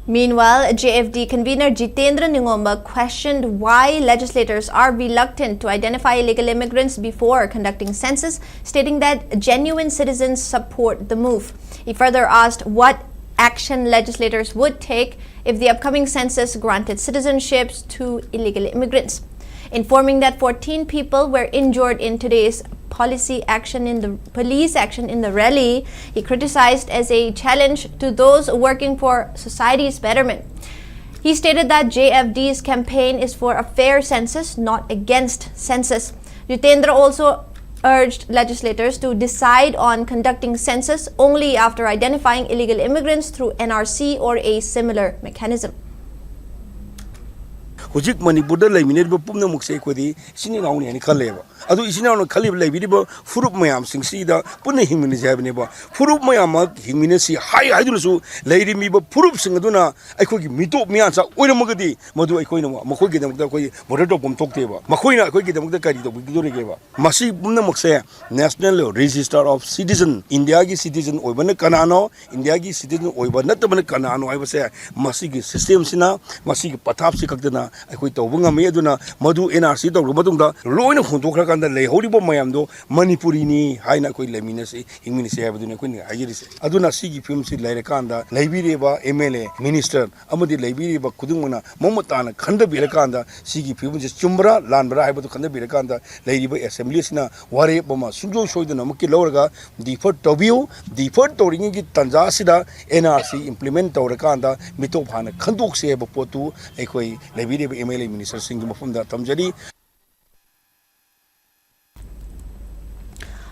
Meanwhile, J F D convener Jitendra Ningomba questioned why legislators are reluctant to identify illegal immigrants before conducting census, stating that genuine citizens support the move. He further asked what action legislators would take if the upcoming census granted citizenships to illegal immigrants, informing that fourteen people were injured in today's policy action in the police action in the rally. He criticized as a challenge to those working for society's betterment. He stated that J F D's campaign is for a fair census, not against census. Jitendra also urged legislators to decide on conducting census only after identifying illegal immigrants through N R C or a similar mechanism. ꯍꯧꯖꯤꯛ ꯃꯅꯤꯄꯨꯔꯗ ꯂꯩꯃꯤꯟꯅꯔꯤꯕ ꯄꯨꯝꯅꯃꯛꯁꯦ ꯑꯩꯈꯣꯏꯗꯤ ꯏꯆꯤꯟ ꯏꯅꯥꯎꯅꯤ ꯍꯥꯏꯅ ꯈꯜꯂꯦꯕ꯫ ꯑꯗꯨ ꯏꯆꯤꯟ ꯏꯅꯥꯎꯅ ꯈꯜꯂꯤꯕ ꯂꯩꯕꯤꯔꯤꯕ ꯐꯨꯔꯨꯞ ꯃꯌꯥꯝꯁꯤꯡꯁꯤꯗ ꯄꯨꯟꯅ ꯍꯤꯡꯃꯤꯟꯅꯁꯤ ꯍꯥꯏꯕꯅꯦꯕ꯫ ꯐꯨꯔꯨꯞ ꯃꯌꯥꯝꯃꯛ ꯍꯤꯡꯃꯤꯟꯅꯁꯤ ꯍꯥꯏ ꯍꯥꯏꯗꯨꯅꯁꯨ ꯂꯩꯔꯝꯃꯤꯕ ꯐꯨꯔꯨꯞꯁꯤꯡ ꯑꯗꯨꯅ ꯑꯩꯈꯣꯏꯒꯤ ꯃꯤꯇꯣꯞ ꯃꯤꯌꯥꯟꯆꯥ ꯑꯣꯏꯔꯝꯃꯒꯗꯤ ꯃꯗꯨ ꯑꯩꯈꯣꯏꯅ ꯃꯈꯣꯏꯒꯤꯗꯃꯛꯇ ꯑꯩꯈꯣꯏ ꯃꯣꯗꯦꯜ ꯇꯧꯐꯝ ꯊꯣꯛꯇꯦꯕ꯫ ꯃꯈꯣꯏꯅ ꯑꯩꯈꯣꯏꯒꯤꯗꯃꯛꯇ ꯀꯔꯤ ꯇꯧꯕꯤꯒꯗꯧꯔꯤꯒꯦꯕ? ꯃꯁꯤ ꯄꯨꯝꯅꯃꯛꯁꯦ National Register of Citizen, ꯏꯟꯗꯤꯌꯥꯒꯤ ꯁꯤꯇꯤꯖꯟ ꯑꯣꯏꯕꯅ ꯀꯅꯥꯅꯣ, ꯏꯟꯗꯤꯌꯥꯒꯤ ꯁꯤꯇꯤꯖꯟ ꯑꯣꯏꯕ ꯅꯠꯇꯕꯅ ꯀꯅꯥꯅꯣ ꯍꯥꯏꯕꯁꯦ ꯃꯁꯤꯒꯤ ꯁꯤꯁꯇꯦꯝꯁꯤꯅ, ꯃꯁꯤꯒꯤ ꯄꯊꯥꯞꯁꯤ ꯈꯛꯇꯅ ꯑꯩꯈꯣꯏ ꯇꯧꯕ ꯉꯝꯃꯤ꯫ ꯑꯗꯨꯅ ꯃꯗꯨ ꯑꯦꯟ ꯑꯥꯔ ꯁꯤ ꯇꯧꯔꯕ ꯃꯇꯨꯡꯗ ꯂꯣꯏꯅ ꯍꯣꯟꯗꯣꯛꯈ꯭ꯔꯀꯥꯟꯗ ꯂꯩꯍꯧꯔꯤꯕ ꯃꯌꯥꯝꯗꯣ ꯃꯅꯤꯄꯨꯔꯤꯅꯤ ꯍꯥꯏꯅ ꯑꯩꯈꯣꯏ ꯂꯩꯃꯤꯟꯅꯁꯤ, ꯍꯤꯡꯃꯤꯟꯅꯁꯤ ꯍꯥꯏꯕꯗꯨꯅꯤ ꯑꯩꯈꯣꯏꯅ ꯍꯥꯏꯖꯔꯤꯁꯦ꯫ ꯑꯗꯨꯅ ꯁꯤꯒꯤ ꯐꯤꯕꯝꯁꯤ ꯂꯩꯔꯀꯥꯟꯗ ꯂꯩꯕꯤꯔꯤꯕ ꯑꯦꯝ ꯑꯦꯜ ꯑꯦ, ꯃꯤꯅꯤꯁꯇꯔ ꯑꯃꯗꯤ ꯂꯩꯕꯤꯔꯤꯕ ꯈꯨꯗꯤꯡꯃꯛꯅ ꯃꯃꯨꯠ ꯇꯥꯅ ꯈꯟꯊꯕꯤꯔꯀꯥꯟꯗ ꯁꯤꯒꯤ ꯐꯤꯕꯝꯁꯤ ꯆꯨꯝꯕ꯭ꯔꯥ ꯂꯥꯟꯕ꯭ꯔꯥ ꯍꯥꯏꯕꯗꯨ ꯈꯟꯊꯕꯤꯔꯀꯥꯟꯗ ꯂꯩꯔꯤꯕ ꯑꯦꯁꯦꯝꯕ꯭ꯂꯤ ꯑꯁꯤꯅ ꯋꯥꯔꯦꯞ ꯑꯃ ꯁꯨꯡꯁꯣꯏ ꯁꯣꯏꯗꯅꯃꯛꯀꯤ ꯂꯧꯔꯒ ꯗꯤꯐꯔ ꯇꯧꯕꯤꯌꯨ꯫ ꯗꯤꯐꯔ ꯇꯧꯔꯤꯉꯩꯒꯤ ꯇꯥꯟꯖꯥ ꯑꯁꯤꯗ ꯑꯦꯟ ꯑꯥꯔ ꯁꯤ ꯏꯝꯄ꯭ꯂꯤꯃꯦꯟ ꯇꯧꯔꯀꯥꯟꯗ ꯃꯤꯇꯣꯞ ꯍꯥꯟꯅ ꯈꯟꯗꯣꯛꯁꯤ ꯍꯥꯏꯕ ꯄꯣꯠꯇꯨ ꯑꯩꯈꯣꯏ ꯂꯩꯕꯤꯔꯤꯕ ꯑꯦꯝ ꯑꯦꯜ ꯑꯦ ꯃꯤꯅꯤꯁꯇꯔꯁꯤꯡꯒꯤ ꯃꯐꯝꯗ ꯊꯝꯖꯔꯤ꯫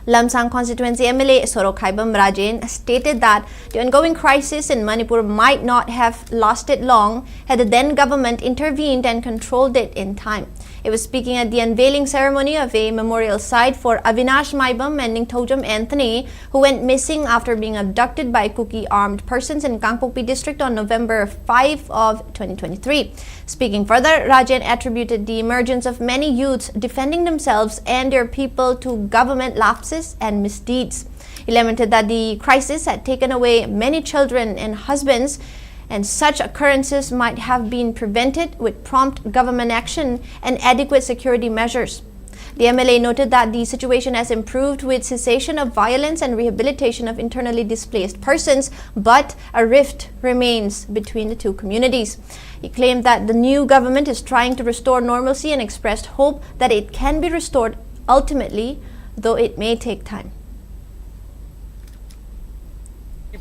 Lamsang constituency M L A Sorokhaibam Rajen stated that the ongoing crisis in Manipur might not have lasted long had the then government intervened and controlled it in time. He was speaking at the unveiling ceremony of a memorial site for Avinash Maibam and Ningthoujam Anthony, who went missing after being abducted by Kuki armed persons in Kangpokpi district on November five of twenty twenty-three. Speaking further, Rajen attributed the emergence of many youths defending themselves and their people to government lapses and misdeeds. He lamented that the crisis had taken away many children and husbands And such occurrences might have been prevented with prompt government action and adequate security measures. The M L A noted that the situation has improved with cessation of violence and rehabilitation of internally displaced persons, but a rift remains between the two communities. He claimed that the new government is trying to restore normalcy and expressed hope that it can be restored ultimately, though it may take time.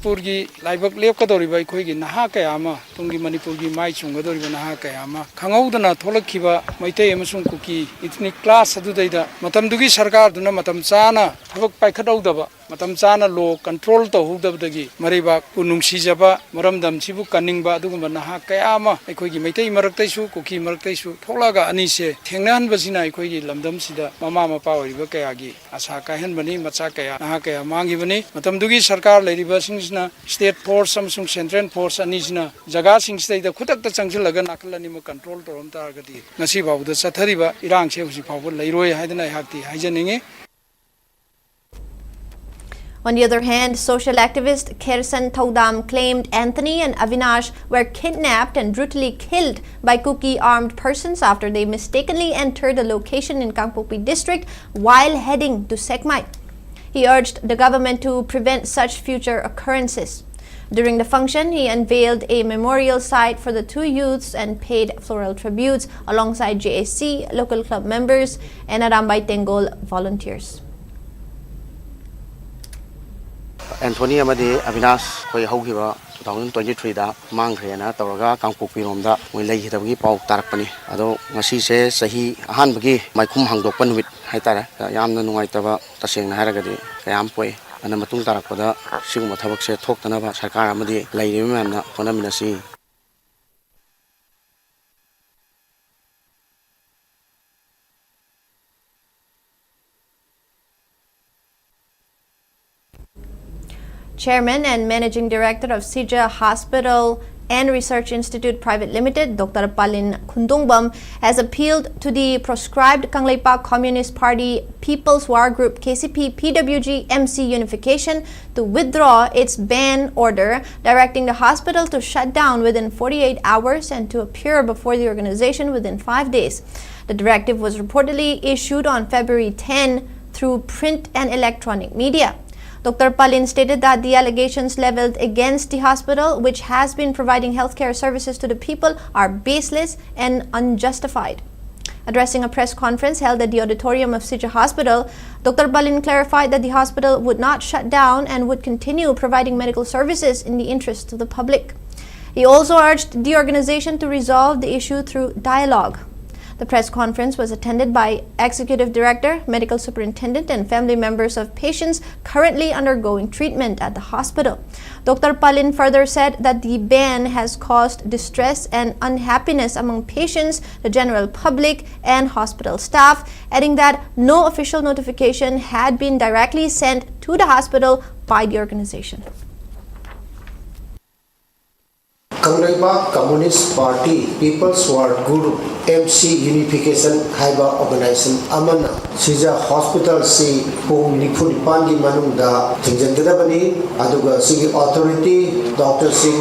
ꯃꯅꯤꯄꯨꯔꯒꯤ ꯂꯥꯏꯕꯛ ꯂꯦꯞꯀꯗꯧꯔꯤꯕ ꯑꯩꯈꯣꯏꯒꯤ ꯅꯍꯥ ꯀꯌꯥ ꯑꯃ, ꯇꯨꯡꯒꯤ ꯃꯅꯤꯄꯨꯔꯒꯤ ꯃꯥꯏ ꯆꯣꯡꯒꯗꯧꯔꯤꯕ ꯅꯍꯥ ꯀꯌꯥ ꯑꯃ ꯈꯪꯍꯧꯗꯅ ꯊꯣꯛꯂꯛꯈꯤꯕ ꯃꯩꯇꯩ ꯑꯃꯁꯨꯡ ꯀꯨꯀꯤ ethnic clash ꯑꯗꯨꯗꯩꯗ ꯃꯇꯝꯗꯨꯒꯤ ꯁꯔꯀꯥꯔꯗꯨꯅ ꯃꯇꯝ ꯆꯥꯅ ꯊꯕꯛ ꯄꯥꯏꯈꯠꯍꯧꯗꯕ, ꯃꯇꯝ ꯆꯥꯅ law control ꯇꯧꯍꯧꯗꯕꯗꯒꯤ ꯃꯔꯩꯕꯥꯛꯄꯨ ꯅꯨꯡꯁꯤꯖꯕ, ꯃꯔꯝꯗꯝꯁꯤꯕꯨ ꯀꯟꯅꯤꯡꯕ ꯑꯗꯨꯒꯨꯝꯕ ꯅꯍꯥ ꯀꯌꯥ ꯑꯃ ꯑꯩꯈꯣꯏꯒꯤ ꯃꯩꯇꯩ ꯃꯔꯛꯇꯩꯁꯨ, ꯀꯨꯀꯤ ꯃꯔꯛꯇꯩꯁꯨ ꯊꯣꯛꯂꯛꯑꯒ ꯑꯅꯤꯁꯦ ꯊꯦꯡꯅꯍꯟꯕꯁꯤꯅ ꯑꯩꯈꯣꯏꯒꯤ ꯂꯝꯗꯝꯁꯤꯗ ꯃꯃꯥ ꯃꯄꯥ ꯑꯣꯏꯔꯤꯕ ꯀꯌꯥꯒꯤ ꯑꯁꯥ ꯀꯥꯏꯍꯟꯕꯅꯤ, ꯃꯆꯥ ꯀꯌꯥ, ꯅꯍꯥ ꯀꯌꯥ ꯃꯥꯡꯈꯤꯕꯅꯤ꯫ ꯃꯇꯝꯗꯨꯒꯤ ꯁꯔꯀꯥꯔ ꯂꯩꯔꯤꯕꯁꯤꯡꯁꯤꯅ state force ꯑꯃꯁꯨꯡ central force ꯑꯅꯤꯁꯤꯅ ꯖꯒꯥꯁꯤꯡꯁꯤꯗꯩꯗ ꯈꯨꯗꯛꯇ ꯆꯪꯁꯤꯜꯂꯒ ꯅꯥꯀꯜ ꯑꯅꯤꯃꯛ control ꯇꯧꯔꯝ ꯇꯥꯔꯒꯗꯤ ꯉꯁꯤ ꯐꯥꯎꯕꯗ ꯆꯠꯊꯔꯤꯕ ꯏꯔꯥꯡꯁꯦ ꯍꯧꯖꯤꯛ ꯐꯥꯎꯕ ꯂꯩꯔꯣꯏ ꯍꯥꯏꯗꯅ ꯑꯩꯍꯥꯛꯇꯤ ꯍꯥꯏꯖꯅꯤꯡꯉꯤ꯫ On the other hand, social activist Kherson Thoudam claimed Anthony and Avinash were kidnapped and brutally killed by Kuki armed persons after they mistakenly entered the location in Kangpokpi district while heading to Sekmai. He urged the government to prevent such future occurrences. During the function, he unveiled a memorial site for the two youths and paid floral tributes alongside J A C, local club members, and Arambai Tenggol volunteers. Anthony ꯑꯃꯗꯤ ꯑꯕꯤꯅꯥꯁ ꯑꯩꯈꯣꯏ ꯍꯧꯈꯤꯕ two thousand twenty threeꯗ ꯃꯥꯡꯈ꯭ꯔꯦꯅ ꯇꯧꯔꯒ ꯀꯥꯡꯄꯣꯛꯄꯤꯔꯣꯝꯗ ꯃꯣꯏ ꯂꯩꯈꯤꯗꯕꯒꯤ ꯄꯥꯎ ꯇꯥꯔꯛꯄꯅꯤ꯫ ꯑꯗꯣ ꯉꯁꯤꯁꯦ ꯆꯍꯤ ꯑꯍꯥꯟꯕꯒꯤ ꯃꯥꯏꯈꯨꯝ ꯍꯥꯡꯗꯣꯛꯄ ꯅꯨꯃꯤꯠ ꯍꯥꯏꯇꯥꯔꯦ꯫ ꯌꯥꯝꯅ ꯅꯨꯡꯉꯥꯏꯇꯕ ꯇꯁꯦꯡꯅ ꯍꯥꯏꯔꯒꯗꯤ ꯀꯌꯥ ꯑꯃ ꯄꯣꯛꯏ꯫ ꯑꯗꯨꯅ ꯃꯇꯨꯡ ꯇꯥꯔꯛꯄꯗ ꯁꯤꯒꯨꯝꯕ ꯊꯕꯛꯁꯦ ꯊꯣꯛꯇꯅꯕ ꯁꯔꯀꯥꯔ ꯑꯃꯗꯤ ꯂꯩꯔꯤꯕ ꯃꯌꯥꯝꯅ ꯍꯣꯠꯅꯃꯤꯟꯅꯁꯤ꯫ Chairman and Managing Director of Sija Hospital, and Research Institute Private Limited, Doctor Palin Khundongbam, has appealed to the proscribed Kangleipak Communist Party People's War Group, K C P P W G M C Unification, to withdraw its ban order directing the hospital to shut down within forty-eight hours and to appear before the organization within five days. The directive was reportedly issued on February ten through print and electronic media. Doctor Palin stated that the allegations leveled against the hospital, which has been providing healthcare services to the people, are baseless and unjustified. Addressing a press conference held at the auditorium of Sija Hospital, Doctor Palin clarified that the hospital would not shut down and would continue providing medical services in the interest of the public. He also urged the organization to resolve the issue through dialogue. The press conference was attended by Executive Director, Medical Superintendent, and family members of patients currently undergoing treatment at the hospital. Doctor Palin further said that the ban has caused distress and unhappiness among patients, the general public, and hospital staff, adding that no official notification had been directly sent to the hospital by the organization. Kangleipak Communist Party People's War Group, M C Unification ꯍꯥꯏꯕ organization ꯑꯃꯅ ꯁꯤꯖ hospital ꯁꯤ ꯄꯨꯡ ꯅꯤꯐꯨ ꯅꯤꯄꯥꯟꯒꯤ ꯃꯅꯨꯡꯗ ꯊꯤꯡꯖꯤꯟꯒꯗꯕꯅꯤ, ꯑꯗꯨꯒ ꯁꯤꯒꯤ authority doctor ꯁꯤꯡ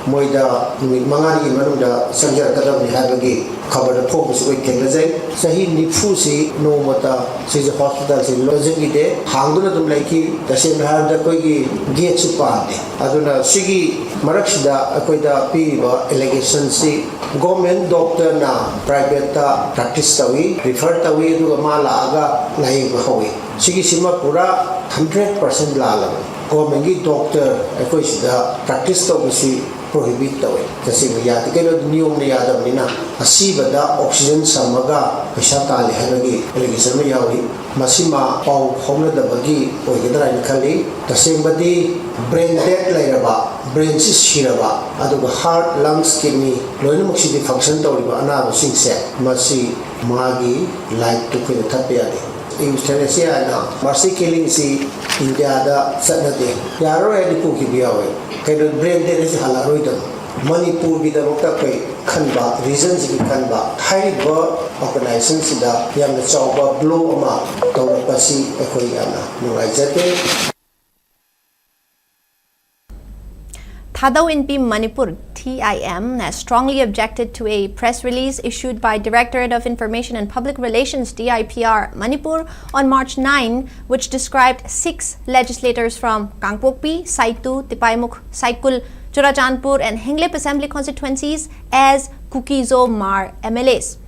ꯃꯣꯏꯗ ꯅꯨꯃꯤꯠ ꯃꯉꯥꯅꯤꯒꯤ ꯃꯅꯨꯡꯗ ꯆꯪꯖꯔꯛꯀꯗꯕꯅꯤ ꯍꯥꯏꯕꯒꯤ ꯈꯕꯔꯗ ꯐꯣꯡꯕꯁꯨ ꯑꯩꯈꯣꯏ ꯊꯦꯡꯅꯖꯩ꯫ ꯆꯍꯤ ꯅꯤꯐꯨꯁꯤ ꯅꯣꯡꯃꯇ ꯁꯤꯖ hospital ꯁꯤ ꯂꯣꯟꯁꯤꯟꯈꯤꯗꯦ, ꯍꯥꯡꯗꯨꯅ ꯑꯗꯨꯝ ꯂꯩꯈꯤ꯫ ꯇꯁꯦꯡꯅ ꯍꯥꯏꯔꯕꯗ ꯑꯩꯈꯣꯏꯒꯤ gate ꯁꯨ ꯄꯥꯟꯗꯦ꯫ ꯑꯗꯨꯅ ꯁꯤꯒꯤ ꯃꯔꯛꯁꯤꯗ ꯑꯩꯈꯣꯏꯗ ꯄꯤꯔꯤꯕ allegation ꯁꯤ government doctor ꯅ private ꯇ practice ꯇꯧꯏ, refer ꯇꯧꯏ, ꯑꯗꯨꯒ ꯃꯥ ꯂꯥꯛꯑꯒ ꯂꯥꯌꯦꯡꯕ ꯍꯧꯏ꯫ ꯁꯤꯒꯤꯁꯤꯃ ꯄꯨꯔꯥ hundred percent ꯂꯥꯜꯂꯕꯅꯤ꯫ Government ꯀꯤ doctor ꯑꯩꯈꯣꯏ ꯁꯤꯗ practice ꯇꯧꯕꯁꯤ prohibit ꯇꯧꯏ꯫ ꯇꯁꯦꯡꯅ ꯌꯥꯗꯦ, ꯀꯩꯅꯣꯗꯤ ꯅꯤꯌꯣꯝꯅ ꯌꯥꯗꯕꯅꯤꯅ꯫ ꯑꯁꯤꯕꯗ oxygen ꯁꯝꯃꯒ ꯄꯩꯁꯥ ꯇꯥꯜꯂꯤ ꯍꯥꯏꯕꯒꯤ allegation ꯑꯃ ꯌꯥꯎꯔꯤ꯫ ꯃꯁꯤꯃ ꯄꯥꯎ ꯐꯥꯎꯅꯗꯕꯒꯤ ꯑꯣꯏꯒꯗ꯭ꯔꯥ ꯍꯥꯏꯅ ꯈꯜꯂꯤ꯫ ꯇꯁꯦꯡꯕꯗꯤ brain dead ꯂꯩꯔꯕ, brain ꯁꯤ ꯁꯤꯔꯕ, ꯑꯗꯨꯒ heart, lungs, kidney ꯂꯣꯏꯅꯃꯛꯁꯤꯗꯤ function ꯇꯧꯔꯤꯕ ꯑꯅꯥꯕꯁꯤꯡꯁꯦ, ꯃꯁꯤ ꯃꯥꯒꯤ life ꯇꯨ ꯑꯩꯈꯣꯏꯅ ꯊꯠꯄ ꯌꯥꯗꯦ꯫ Euthanasia ꯍꯥꯏꯅ mercy killing ꯁꯤ ꯏꯟꯗꯤꯌꯥꯗ ꯆꯠꯅꯗꯦ꯫ ꯌꯥꯔꯔꯣꯏ ꯍꯥꯏꯗꯤ ꯄꯨꯈꯤꯕ ꯌꯥꯎꯋꯦ꯫ ꯀꯩꯅꯣ, brain dead ꯍꯥꯏꯁꯦ ꯍꯜꯂꯛꯑꯔꯣꯏꯗꯕ꯫ ꯃꯅꯤꯄꯨꯔꯒꯤꯗꯃꯛꯇ ꯑꯩꯈꯣꯏ ꯈꯟꯕ, ꯔꯤꯖꯟꯁꯤꯒꯤ ꯈꯟꯕ, ꯍꯥꯏꯔꯤꯕ ꯑꯣꯔꯒꯅꯥꯏꯖꯦꯁꯟꯁꯤꯗ ꯌꯥꯝꯅ ꯆꯥꯎꯕ ꯕ꯭ꯂꯣ ꯑꯃ ꯇꯧꯔꯛꯄꯁꯤ ꯑꯩꯈꯣꯏ ꯌꯥꯝꯅ ꯅꯨꯡꯉꯥꯏꯖꯗꯦ꯫ Thadou Inpi Manipur, T I M, has strongly objected to a press release issued by Directorate of Information and Public Relations, D I P R, Manipur on March nine, which described six legislators from Kangpokpi, Saitu, Tipaimukh, Saikul, Churachandpur, and Henglep Assembly constituencies as Kuki-Zo Hmar M L As.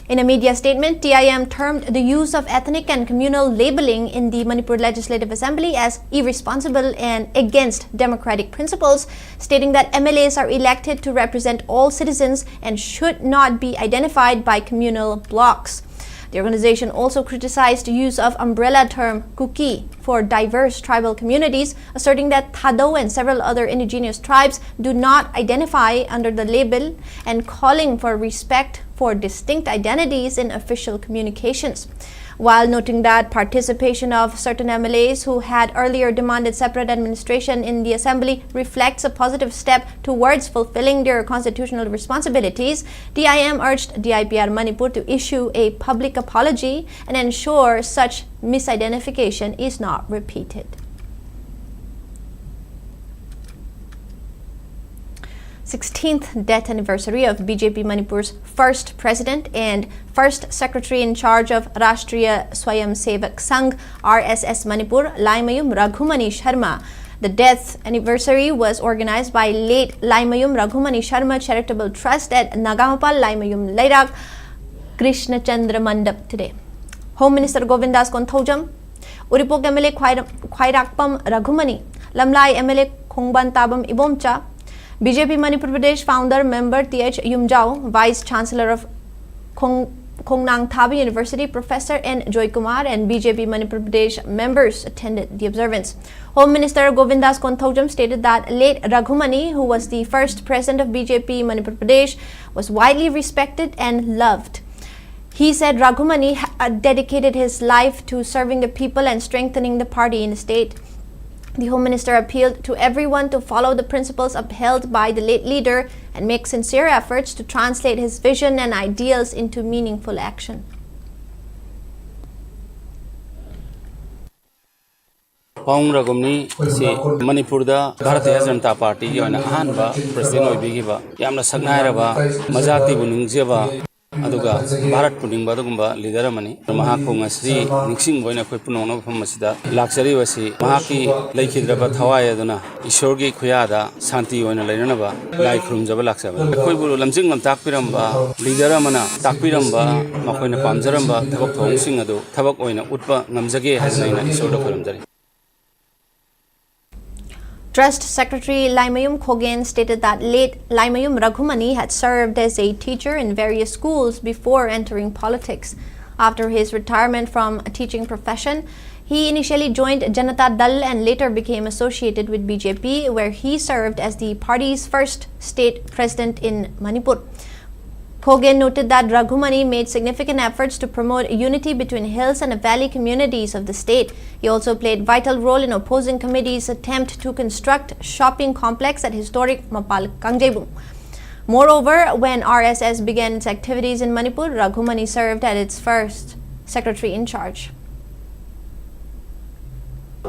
In a media statement, T I M termed the use of ethnic and communal labeling in the Manipur Legislative Assembly as irresponsible and against democratic principles, stating that M L As are elected to represent all citizens and should not be identified by communal blocs. The organization also criticized the use of umbrella term Kuki for diverse tribal communities, asserting that Thadou and several other indigenous tribes do not identify under the label and calling for respect for distinct identities in official communications. While noting that participation of certain M L As who had earlier demanded separate administration in the assembly reflects a positive step towards fulfilling their constitutional responsibilities, T I M urged D I P R Manipur to issue a public apology and ensure such misidentification is not repeated. Sixteenth death anniversary of B J P Manipur's first president and first secretary in charge of Rashtriya Swayamsevak Sangh, R S S Manipur, Laimayum Raghumani Sharma. The death anniversary was organized by late Laimayum Raghumani Sharma Charitable Trust at Nagamapal Laimayum Leirak Krishna Chandra Mandap today. Home Minister Govindas Konthoujam, Uripok M L A Khwai-, Khwairakpam Raghumani, Lamlai M L A Khongban Tabam Ibomcha, B J P Manipur Pradesh founder member T H Yumjao, Vice Chancellor of Khong-, Khongnang Thaba University Professor N Joy Kumar, and B J P Manipur Pradesh members attended the observance. Home Minister Govindas Konthoujam stated that late Raghumani, who was the first president of B J P Manipur Pradesh, was widely respected and loved. He said Raghumani ha-, uh, dedicated his life to serving the people and strengthening the party in the state. The Home Minister appealed to everyone to follow the principles upheld by the late leader and make sincere efforts to translate his vision and ideals into meaningful action. ꯄꯥꯎꯡ ꯔꯥꯒꯨꯝꯅꯤ ꯑꯁꯤ ꯃꯅꯤꯄꯨꯔꯗ ꯚꯥꯔꯇꯤꯌ ꯖꯅꯇꯥ ꯄꯥꯔꯇꯤꯒꯤ ꯑꯣꯏꯅ ꯑꯍꯥꯟꯕ president ꯑꯣꯏꯕꯤꯈꯤꯕ, ꯌꯥꯝꯅ ꯁꯛꯅꯥꯏꯔꯕ, ꯃꯖꯥꯇꯤꯕꯨ ꯅꯤꯡꯖꯕ, ꯑꯗꯨꯒ ꯚꯥꯔꯠꯄꯨ ꯅꯤꯡꯕ ꯑꯗꯨꯒꯨꯝꯕ ꯂꯤꯗꯔ ꯑꯃꯅꯤ꯫ ꯃꯍꯥꯛꯄꯨ ꯉꯁꯤ ꯅꯤꯡꯁꯤꯡꯕ ꯑꯣꯏꯅ ꯑꯩꯈꯣꯏ ꯄꯨꯝꯅꯃꯛꯅ ꯃꯐꯝ ꯑꯁꯤꯗ ꯂꯥꯛꯆꯔꯤꯕꯁꯤ ꯃꯍꯥꯛꯀꯤ ꯂꯩꯈꯤꯗ꯭ꯔꯕ ꯊꯋꯥꯏ ꯑꯗꯨꯅ ꯏꯁꯣꯔꯒꯤ ꯈꯨꯌꯥꯗ ꯁꯥꯟꯇꯤ ꯑꯣꯏꯅ ꯂꯩꯅꯅꯕ ꯂꯥꯏ ꯈꯨꯔꯨꯝꯖꯕ ꯂꯥꯛꯆꯕꯅꯤ꯫ ꯑꯩꯈꯣꯏꯕꯨ ꯂꯝꯖꯤꯡ ꯂꯝꯇꯥꯛꯄꯤꯔꯝꯕ ꯂꯤꯗꯔ ꯑꯃꯅ ꯇꯥꯛꯄꯤꯔꯝꯕ, ꯃꯈꯣꯏꯅ ꯄꯥꯝꯖꯔꯝꯕ ꯊꯕꯛ ꯊꯧꯑꯣꯡꯁꯤꯡ ꯑꯗꯨ ꯊꯕꯛ ꯑꯣꯏꯅ ꯎꯠꯄ ꯉꯝꯖꯒꯦ ꯍꯥꯏꯗꯨꯅ ꯑꯩꯅ ꯏꯁꯣꯔꯗ ꯈꯨꯔꯨꯝꯖꯔꯤ꯫ Trust Secretary Laimayum Khogen stated that late Laimayum Raghumani had served as a teacher in various schools before entering politics. After his retirement from a teaching profession, he initially joined Janata Dal and later became associated with B J P, where he served as the party's first state president in Manipur. Khogen noted that Raghumani made significant efforts to promote unity between hills and valley communities of the state. He also played vital role in opposing committee's attempt to construct shopping complex at historic Mapal Kangjebung. Moreover, when R S S began its activities in Manipur, Raghumani served as its first secretary in charge.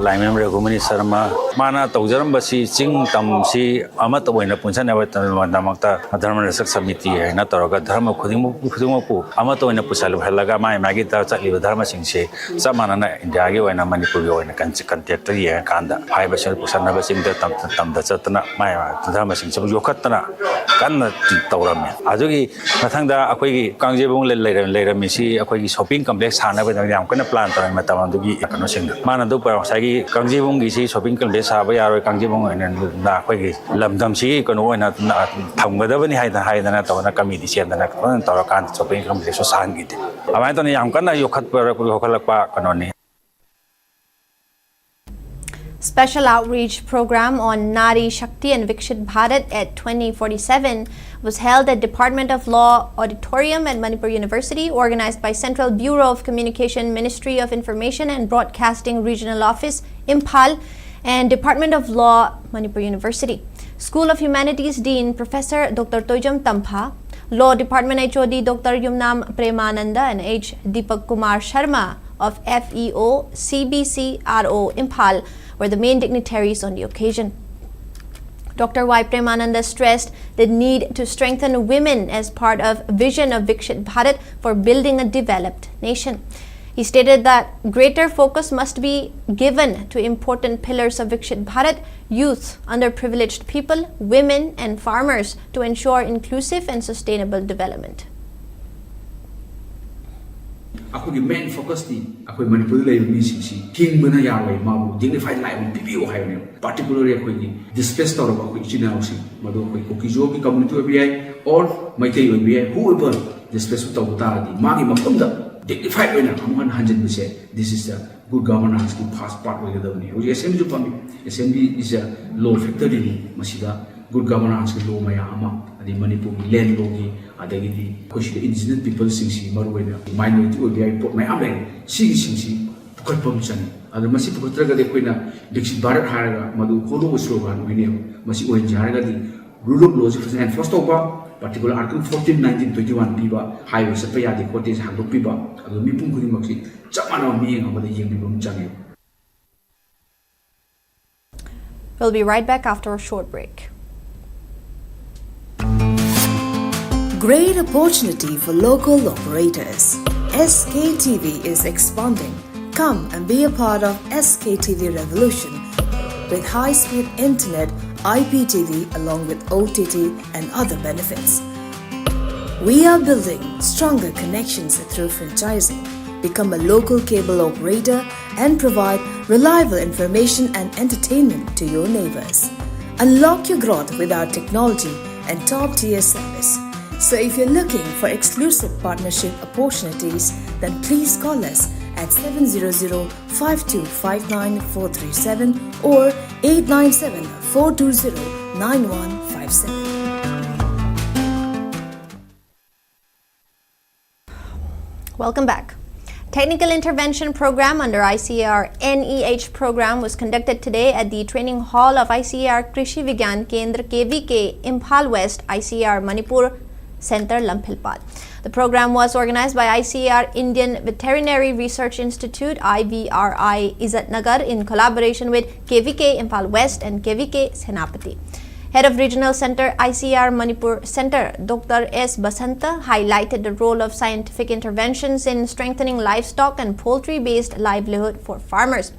Laimayum ꯔꯘꯨꯃꯅꯤ ꯁꯔꯃ ꯃꯥꯅ ꯇꯧꯖꯔꯝꯕꯁꯤ ꯆꯤꯡ ꯇꯝꯁꯤ ꯑꯃꯠꯇ ꯑꯣꯏꯅ ꯄꯨꯟꯁꯤꯟꯅꯕꯒꯤꯗꯃꯛꯇ ꯙꯔꯃ ꯔꯛꯁꯛ ꯁꯃꯤꯇꯤ ꯍꯥꯏꯅ ꯇꯧꯔꯒ ꯙꯔꯃ ꯈꯨꯗꯤꯡꯃꯛ ꯈꯨꯗꯤꯡꯃꯛꯄꯨ ꯑꯃꯠꯇ ꯑꯣꯏꯅ ꯄꯨꯁꯜꯍꯜꯂꯒ ꯃꯥꯏ ꯃꯥꯒꯤꯗ ꯆꯠꯂꯤꯕ ꯙꯔꯃꯁꯤꯡꯁꯤ ꯆꯞ ꯃꯥꯟꯅꯅ ꯏꯟꯗꯤꯌꯥꯒꯤ ꯑꯣꯏꯅ ꯃꯅꯤꯄꯨꯔꯒꯤ ꯑꯣꯏꯅ ꯀꯟꯇꯦꯛꯇ ꯌꯦꯡꯉꯀꯥꯟꯗ ꯍꯥꯏꯔꯤꯕꯁꯤꯡ ꯄꯨꯁꯟꯅꯕ ꯆꯤꯡꯗ ꯇꯝꯗ ꯆꯠꯇꯅ ꯃꯥꯏ ꯃꯥꯒꯤ ꯙꯔꯃꯁꯤꯡꯁꯤꯕꯨ ꯌꯣꯛꯈꯠꯇꯅ ꯀꯟꯅ ꯇꯧꯔꯝꯃꯤ꯫ ꯑꯗꯨꯒꯤ ꯃꯊꯪꯗ ꯑꯩꯈꯣꯏꯒꯤ ꯀꯥꯡꯖꯩꯕꯨꯡ ꯂꯩꯔꯝꯃꯤꯁꯤ ꯑꯩꯈꯣꯏꯒꯤ ꯁꯣꯞꯄꯤꯡ ꯀꯝꯄ꯭ꯂꯦꯛꯁ ꯁꯥꯅꯕꯒꯤꯗꯃꯛ ꯌꯥꯝ ꯀꯟꯅ ꯄ꯭ꯂꯥꯟ ꯇꯧꯔꯝꯃꯤ ꯃꯇꯝ ꯑꯗꯨꯒꯤ ꯀꯩꯅꯣꯁꯤꯡꯗ꯫ ꯃꯥꯅ ꯑꯗꯨ ꯉꯁꯥꯏꯒꯤ ꯀꯥꯡꯖꯩꯕꯨꯡꯒꯤꯁꯤ ꯁꯣꯞꯄꯤꯡ ꯀꯝꯄ꯭ꯂꯦꯛꯁ ꯁꯥꯕ ꯌꯥꯔꯣꯏ, ꯀꯥꯡꯖꯩꯕꯨꯡ ꯑꯣꯏꯅ ꯑꯩꯈꯣꯏꯒꯤ ꯂꯝꯗꯝꯁꯤꯒꯤ ꯀꯩꯅꯣ ꯑꯣꯏꯅ ꯊꯝꯒꯗꯕꯅꯤ ꯍꯥꯏꯗꯅ ꯍꯥꯏꯗꯅ ꯇꯧꯗꯅ ꯀꯃꯤꯇꯤ ꯁꯦꯝꯗꯅ ꯐꯖꯅ ꯇꯧꯔꯀꯥꯟꯗ ꯁꯣꯞꯄꯤꯡ ꯀꯝꯄ꯭ꯂꯦꯛꯁꯁꯨ ꯁꯥꯍꯟꯈꯤꯗꯦ꯫ ꯑꯗꯨꯃꯥꯏꯅ ꯇꯧꯅ ꯌꯥꯝ ꯀꯟꯅ ꯌꯣꯛꯈꯠꯄ ꯌꯣꯛꯈꯠꯂꯛꯄ ꯀꯩꯅꯣꯅꯤ꯫ Special outreach program on Nari Shakti and Vikshit Bharat at twenty forty-seven was held at Department of Law Auditorium at Manipur University, organized by Central Bureau of Communication, Ministry of Information and Broadcasting Regional Office, Imphal, And Department of Law, Manipur University School of Humanities Dean Professor Doctor Toijam Tampha, Law Department H O D Doctor Yumnam Premananda and H Deepak Kumar Sharma of F E O C B C R O Imphal were the main dignitaries on the occasion. Doctor Y Premananda stressed the need to strengthen women as part of vision of Viksit Bharat for building a developed nation. He stated that greater focus must be given to important pillars of Viksit Bharat: youth, underprivileged people, women, and farmers to ensure inclusive and sustainable development. ꯑꯩꯈꯣꯏꯒꯤ main focus T ꯑꯩꯈꯣꯏ ꯃꯅꯤꯄꯨꯔꯗ ꯂꯩꯔꯤꯕ ꯃꯤꯁꯤꯡꯁꯤ ꯍꯤꯡꯕꯅ ꯌꯥꯔꯣꯏ, ꯃꯥꯕꯨ dignified life ꯑꯃ ꯄꯤꯕꯤꯌꯨ ꯍꯥꯏꯕꯅꯦꯕ꯫ Particularly ꯑꯩꯈꯣꯏꯒꯤ displace ꯇꯧꯔꯕ ꯑꯩꯈꯣꯏ ꯏꯆꯤꯟ ꯏꯅꯥꯎꯁꯤꯡ, ꯃꯗꯨ ꯑꯩꯈꯣꯏ ꯀꯨꯀꯤꯖꯣꯒꯤ community ꯑꯣꯏꯕ ꯌꯥꯏ, or ꯃꯩꯇꯩ ꯑꯣꯏꯕ ꯌꯥꯏ, whoever displace ꯇꯧꯕ ꯇꯥꯔꯗꯤ ꯃꯥꯒꯤ ꯃꯐꯝꯗ dignified ꯑꯣꯏꯅ ꯑꯃꯨꯛ ꯍꯟꯅ ꯍꯟꯖꯤꯟꯕꯁꯦ, this is the good governance ꯀꯤ first part ꯑꯣꯏꯒꯗꯕꯅꯤ꯫ ꯍꯧꯖꯤꯛ assembly ꯁꯨ ꯐꯝꯃꯤ, assembly is a law factory ꯅꯤ꯫ ꯃꯁꯤꯗ good governance ꯀꯤ law ꯃꯌꯥꯝ ꯑꯃ, ꯑꯗꯩ ꯃꯅꯤꯄꯨꯔꯒꯤ land law ꯒꯤ, ꯑꯗꯒꯤꯗꯤ ꯑꯩꯈꯣꯏ ꯁꯤꯗ indigenous people ꯁꯤꯡꯁꯤ, ꯃꯔꯨꯑꯣꯏꯅ minority ꯑꯣꯏꯕ ꯌꯥꯏ, ꯄꯣꯠ ꯃꯌꯥꯝ ꯂꯩꯔꯦ꯫ ꯁꯤꯒꯤꯁꯤꯡꯁꯤ ꯄꯨꯈꯠꯄ ꯑꯃ ꯆꯪꯉꯤ꯫ ꯑꯗꯣ ꯃꯁꯤ ꯄꯨꯈꯠꯇ꯭ꯔꯒꯗꯤ ꯑꯩꯈꯣꯏꯅ Viksit Bharat ꯍꯥꯏꯔꯒ ꯃꯗꯨ hollow slogan ꯑꯣꯏꯅꯦꯕ꯫ ꯃꯁꯤ ꯑꯣꯏꯍꯟꯁꯦ ꯍꯥꯏꯔꯒꯗꯤ rule of law ꯁꯤ ꯐꯖꯅ enforce ꯇꯧꯕ, particular article fourteen, nineteen, twenty-one ꯄꯤꯕ, highway ꯆꯠꯄ ꯌꯥꯗꯦ ꯈꯣꯠꯇꯦ ꯍꯥꯡꯗꯣꯛꯄꯤꯕ, ꯑꯗꯨ ꯃꯤꯄꯨꯝ ꯈꯨꯗꯤꯡꯃꯛꯁꯤ ꯆꯞ ꯃꯥꯟꯅꯕ ꯃꯤꯠꯌꯦꯡ ꯑꯃꯗ ꯌꯦꯡꯕꯤꯕ ꯑꯃ ꯆꯪꯉꯦꯕ꯫ We'll be right back after a short break. Great opportunity for local operators. S K T V is expanding. Come and be a part of S K T V revolution with high-speed internet, I P T V along with O T T and other benefits. We are building stronger connections through franchising. Become a local cable operator and provide reliable information and entertainment to your neighbors. Unlock your growth with our technology and top-tier service. So if you're looking for exclusive partnership opportunities, then please call us at seven zero zero, five two five nine, four three seven or eight nine seven, four two zero, nine one five seven. Welcome back. Technical Intervention Program under I C A R N E H program was conducted today at the training hall of I C A R Krishi Vigyan Kendra, K V K, Imphal West, I C A R Manipur Center, Lamphilpat. The program was organized by I C A R Indian Veterinary Research Institute, I V R I, Izatnagar, in collaboration with K V K Imphal West and K V K Senapati. Head of Regional Center, I C A R Manipur Center, Doctor S Basanta, highlighted the role of scientific interventions in strengthening livestock and poultry-based livelihood for farmers.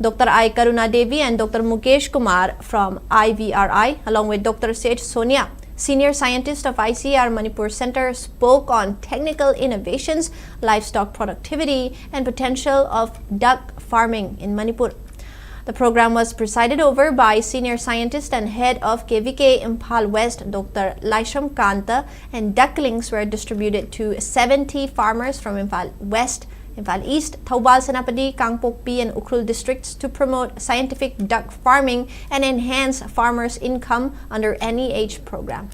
Doctor I Karuna Devi and Doctor Mukesh Kumar from I V R I, along with Doctor Seth Sonia, senior scientist of I C A R Manipur Center, spoke on technical innovations, livestock productivity, and potential of duck farming in Manipur. The program was presided over by senior scientist and head of K V K Imphal West, Doctor Laisham Kanta, and ducklings were distributed to seventy farmers from Imphal West, Imphal East, Thoubal, Senapati, Kangpokpi, and Ukhrul districts to promote scientific duck farming and enhance farmers' income under N E H program.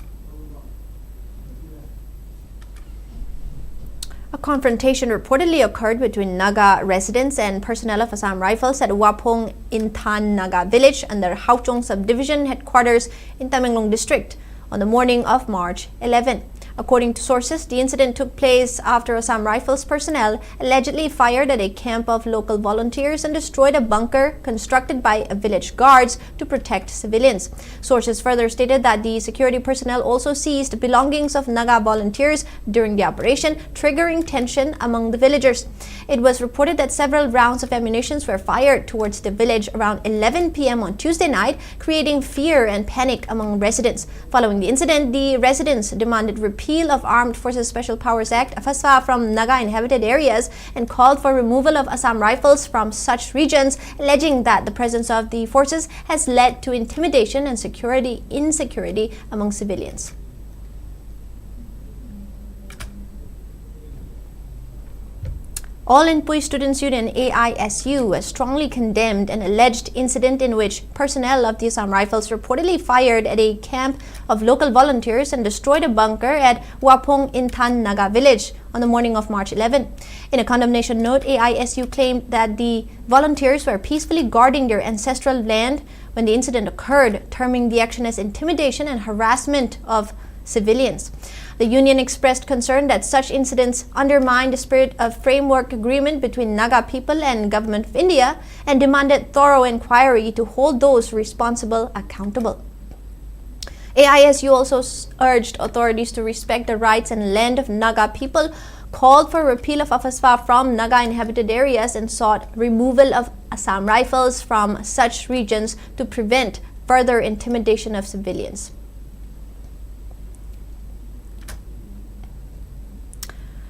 A confrontation reportedly occurred between Naga residents and personnel of Assam Rifles at Waphong Inthan Naga village under Hauchong subdivision headquarters in Tamenglong district on the morning of March eleven. According to sources, the incident took place after Assam Rifles personnel allegedly fired at a camp of local volunteers and destroyed a bunker constructed by village guards to protect civilians. Sources further stated that the security personnel also seized belongings of Naga volunteers during the operation, triggering tension among the villagers. It was reported that several rounds of ammunition were fired towards the village around eleven p m on Tuesday night, creating fear and panic among residents. Following the incident, the residents demanded repeal of Armed Forces Special Powers Act, AFSPA, from Naga inhabited areas and called for removal of Assam Rifles from such regions, alleging that the presence of the forces has led to intimidation and security insecurity among civilians. All Inpui Students Union, A I S U, has strongly condemned an alleged incident in which personnel of the Assam Rifles reportedly fired at a camp of local volunteers and destroyed a bunker at Wapong Inthan Naga village on the morning of March eleven. In a condemnation note, A I S U claimed that the volunteers were peacefully guarding their ancestral land when the incident occurred, terming the action as intimidation and harassment of civilians. The union expressed concern that such incidents undermine the spirit of framework agreement between Naga people and Government of India and demanded thorough inquiry to hold those responsible accountable. A I S U also s- urged authorities to respect the rights and land of Naga people, called for repeal of AFSPA from Naga inhabited areas, and sought removal of Assam Rifles from such regions to prevent further intimidation of civilians.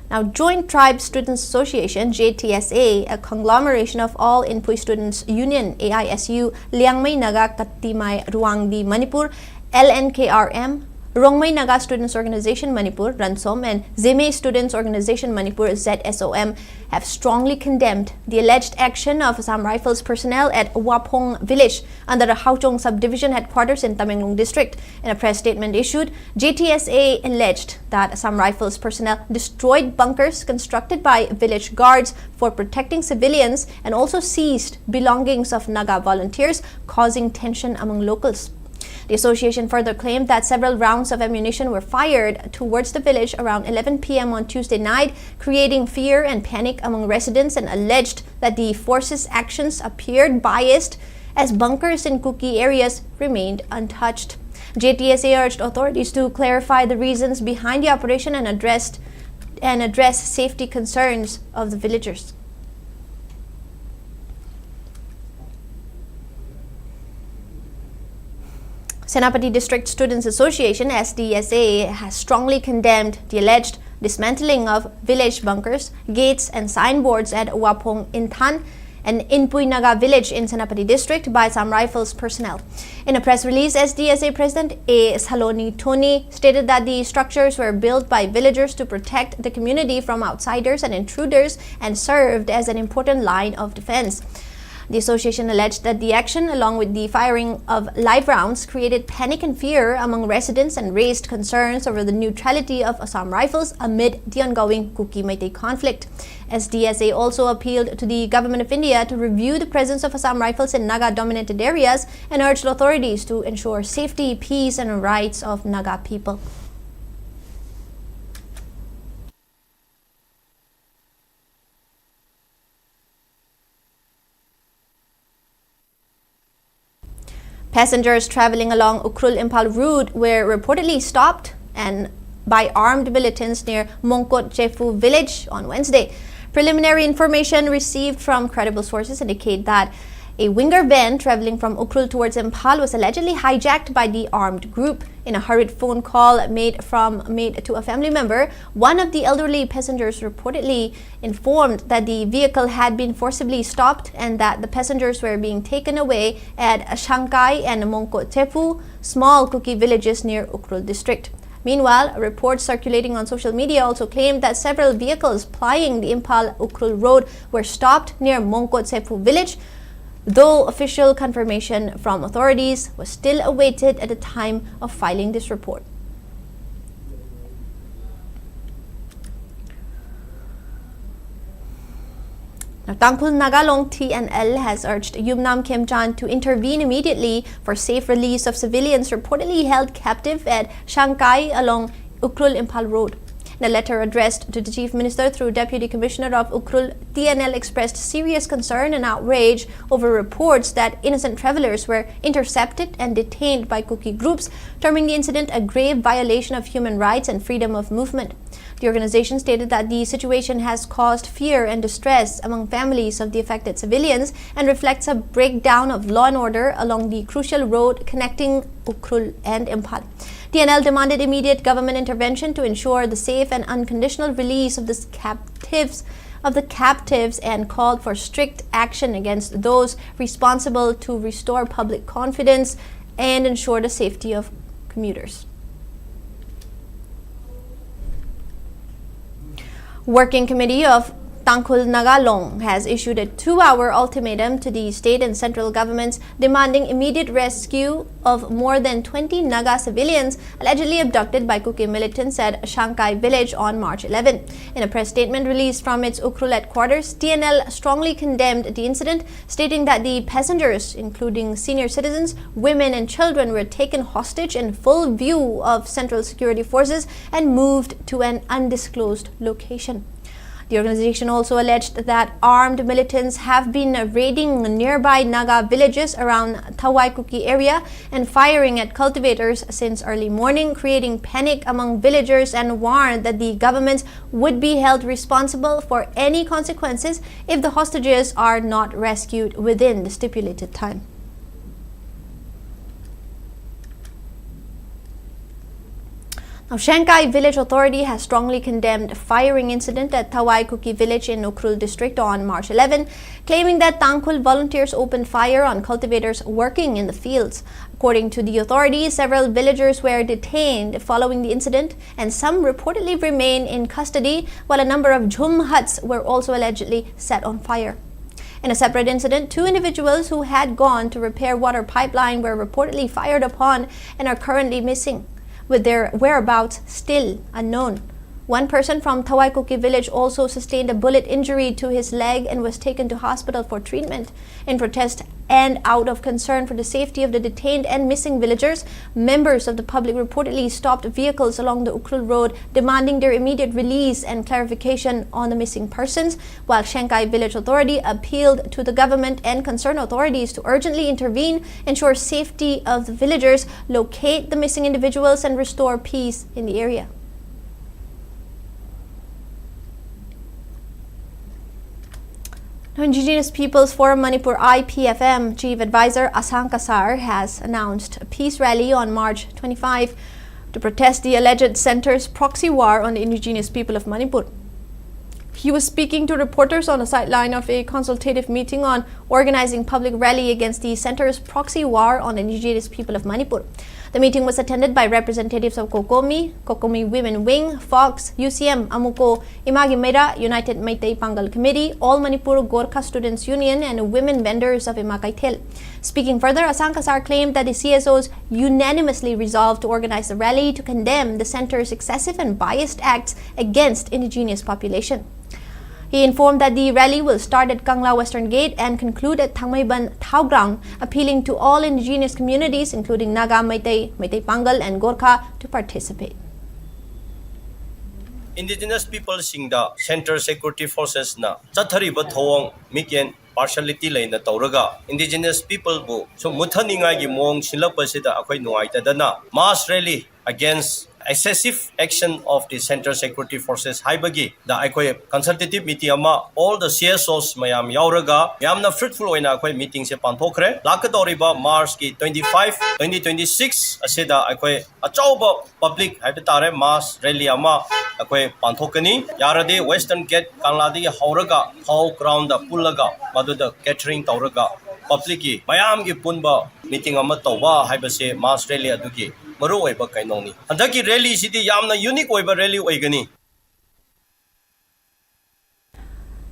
Now, Joint Tribes Students Association, J T S A, a conglomeration of All Inpui Students Union, A I S U, Liangmai Naga Katimai Ruangdi Manipur, L N K R M, Rongmei Naga Students Organization Manipur, Ransom, and Zeme Students Organization Manipur, Z S O M, have strongly condemned the alleged action of Assam Rifles personnel at Wapong village under the Hauchong subdivision headquarters in Tamenglong district. In a press statement issued, J T S A alleged that Assam Rifles personnel destroyed bunkers constructed by village guards for protecting civilians and also seized belongings of Naga volunteers, causing tension among locals. The association further claimed that several rounds of ammunition were fired towards the village around eleven p m on Tuesday night, creating fear and panic among residents, and alleged that the force's actions appeared biased as bunkers in Kuki areas remained untouched. J T S A urged authorities to clarify the reasons behind the operation and addressed and address safety concerns of the villagers. Senapati District Students Association, S D S A, has strongly condemned the alleged dismantling of village bunkers, gates, and signboards at Wapong Inthan and Inpui Naga village in Senapati district by Assam Rifles personnel. In a press release, S D S A President A Saloni Thoni stated that the structures were built by villagers to protect the community from outsiders and intruders and served as an important line of defense. The association alleged that the action, along with the firing of live rounds, created panic and fear among residents and raised concerns over the neutrality of Assam Rifles amid the ongoing Kuki Meitei conflict. S D S A also appealed to the Government of India to review the presence of Assam Rifles in Naga-dominated areas and urged authorities to ensure safety, peace, and rights of Naga people. Passengers traveling along Ukhrul Imphal route were reportedly stopped and by armed militants near Mongkot Chefu village on Wednesday. Preliminary information received from credible sources indicate that a Winger van traveling from Ukhrul towards Imphal was allegedly hijacked by the armed group. In a hurried phone call made from made to a family member, one of the elderly passengers reportedly informed that the vehicle had been forcibly stopped and that the passengers were being taken away at Shankai and Mongkot Chefu, small Kuki villages near Ukhrul district. Meanwhile, reports circulating on social media also claimed that several vehicles plying the Imphal Ukhrul road were stopped near Mongkot Chefu village, though official confirmation from authorities was still awaited at the time of filing this report. Now, Tangkhul Naga Long T N L has urged Yumnam Khemchand to intervene immediately for safe release of civilians reportedly held captive at Shankai along Ukhrul Imphal Road. In a letter addressed to the Chief Minister through Deputy Commissioner of Ukhrul, T N L expressed serious concern and outrage over reports that innocent travelers were intercepted and detained by Kuki groups, terming the incident a grave violation of human rights and freedom of movement. The organization stated that the situation has caused fear and distress among families of the affected civilians and reflects a breakdown of law and order along the crucial road connecting Ukhrul and Imphal. T N L demanded immediate government intervention to ensure the safe and unconditional release of the captives of the captives and called for strict action against those responsible to restore public confidence and ensure the safety of commuters. Working Committee of Tangkhul Naga Long has issued a two-hour ultimatum to the state and central governments demanding immediate rescue of more than twenty Naga civilians allegedly abducted by Kuki militants at Shankai village on March eleven. In a press statement released from its Ukhrul headquarters, T N L strongly condemned the incident, stating that the passengers, including senior citizens, women and children, were taken hostage in full view of central security forces and moved to an undisclosed location. The organization also alleged that armed militants have been raiding nearby Naga villages around Thawai Kuki area and firing at cultivators since early morning, creating panic among villagers, and warned that the government would be held responsible for any consequences if the hostages are not rescued within the stipulated time. Now, Shankai Village Authority has strongly condemned a firing incident at Thawai Kuki village in Ukhrul district on March eleven, claiming that Tangkhul volunteers opened fire on cultivators working in the fields. According to the authority, several villagers were detained following the incident, and some reportedly remain in custody, while a number of Jhum huts were also allegedly set on fire. In a separate incident, two individuals who had gone to repair water pipeline were reportedly fired upon and are currently missing, with their whereabouts still unknown. One person from Thawai Kuki village also sustained a bullet injury to his leg and was taken to hospital for treatment. In protest and out of concern for the safety of the detained and missing villagers, members of the public reportedly stopped vehicles along the Ukhrul Road, demanding their immediate release and clarification on the missing persons, while Shankai Village Authority appealed to the government and concerned authorities to urgently intervene, ensure safety of the villagers, locate the missing individuals, and restore peace in the area. Now, Indigenous Peoples Forum Manipur, I P F M, Chief Advisor Asang Kasar has announced a peace rally on March twenty-five to protest the alleged centre's proxy war on the indigenous people of Manipur. He was speaking to reporters on the sideline of a consultative meeting on organizing public rally against the centre's proxy war on indigenous people of Manipur. The meeting was attended by representatives of COCOMI, COCOMI Women Wing, FOX, UCM, AMUCO, Imagi Meira, United Meitei Pangal Committee, All Manipur Gorkha Students Union, and women vendors of Ima Keithel. Speaking further, Asang Kasar claimed that the C S Os unanimously resolved to organize the rally to condemn the centre's excessive and biased acts against indigenous population. He informed that the rally will start at Kangla Western Gate and conclude at Thangmeiban Thao Ground, appealing to all indigenous communities, including Naga, Meitei, Meitei Pangal, and Gorkha, to participate. Indigenous peopleꯁꯤꯡꯗ Centre Security Forcesꯅ ꯆꯠꯊꯔꯤꯕ ꯊꯧꯑꯣꯡ ꯃꯤꯠꯌꯦꯡ partiality ꯂꯩꯅ ꯇꯧꯔꯒ Indigenous peopleꯕꯨ ꯁꯨꯝ ꯃꯨꯠꯊꯅꯤꯡꯉꯥꯏꯒꯤ ꯃꯑꯣꯡ ꯁꯤꯜꯂꯛꯄꯁꯤꯗ ꯑꯩꯈꯣꯏ ꯅꯨꯡꯉꯥꯏꯇꯗꯅ mass rally against excessive action of the Centre Security Forces ꯍꯥꯏꯕꯒꯤꯗ ꯑꯩꯈꯣꯏ consultative meeting ꯑꯃ all the C S Os ꯃꯌꯥꯝ ꯌꯥꯎꯔꯒ ꯌꯥꯝꯅ fruitful ꯑꯣꯏꯅ ꯑꯩꯈꯣꯏ meetingꯁꯦ ꯄꯥꯡꯊꯣꯛꯈ꯭ꯔꯦ꯫ ꯂꯥꯛꯀꯗꯧꯔꯤꯕ Marchꯀꯤ twenty five, twenty twenty six ꯑꯁꯤꯗ ꯑꯩꯈꯣꯏ ꯑꯆꯧꯕ public ꯍꯥꯏꯕ ꯇꯥꯔꯦ mass rally ꯑꯃ ꯑꯩꯈꯣꯏ ꯄꯥꯡꯊꯣꯛꯀꯅꯤ꯫ ꯌꯥꯔꯗꯤ Western Gate ꯀꯪꯂꯥꯗꯒꯤ ꯍꯧꯔꯒ Thao Groundꯗ ꯄꯨꯜꯂꯒ ꯃꯗꯨꯗ catering ꯇꯧꯔꯒ publicꯀꯤ ꯃꯌꯥꯝꯒꯤ ꯄꯨꯟꯕ meeting ꯑꯃ ꯇꯧꯕ ꯍꯥꯏꯕꯁꯦ mass rally ꯑꯗꯨꯒꯤ ꯃꯔꯨꯑꯣꯏꯕ ꯀꯩꯅꯣꯅꯤ꯫ ꯍꯟꯗꯛꯀꯤ rallyꯁꯤꯗꯤ ꯌꯥꯝꯅ unique ꯑꯣꯏꯕ rally ꯑꯣꯏꯒꯅꯤ꯫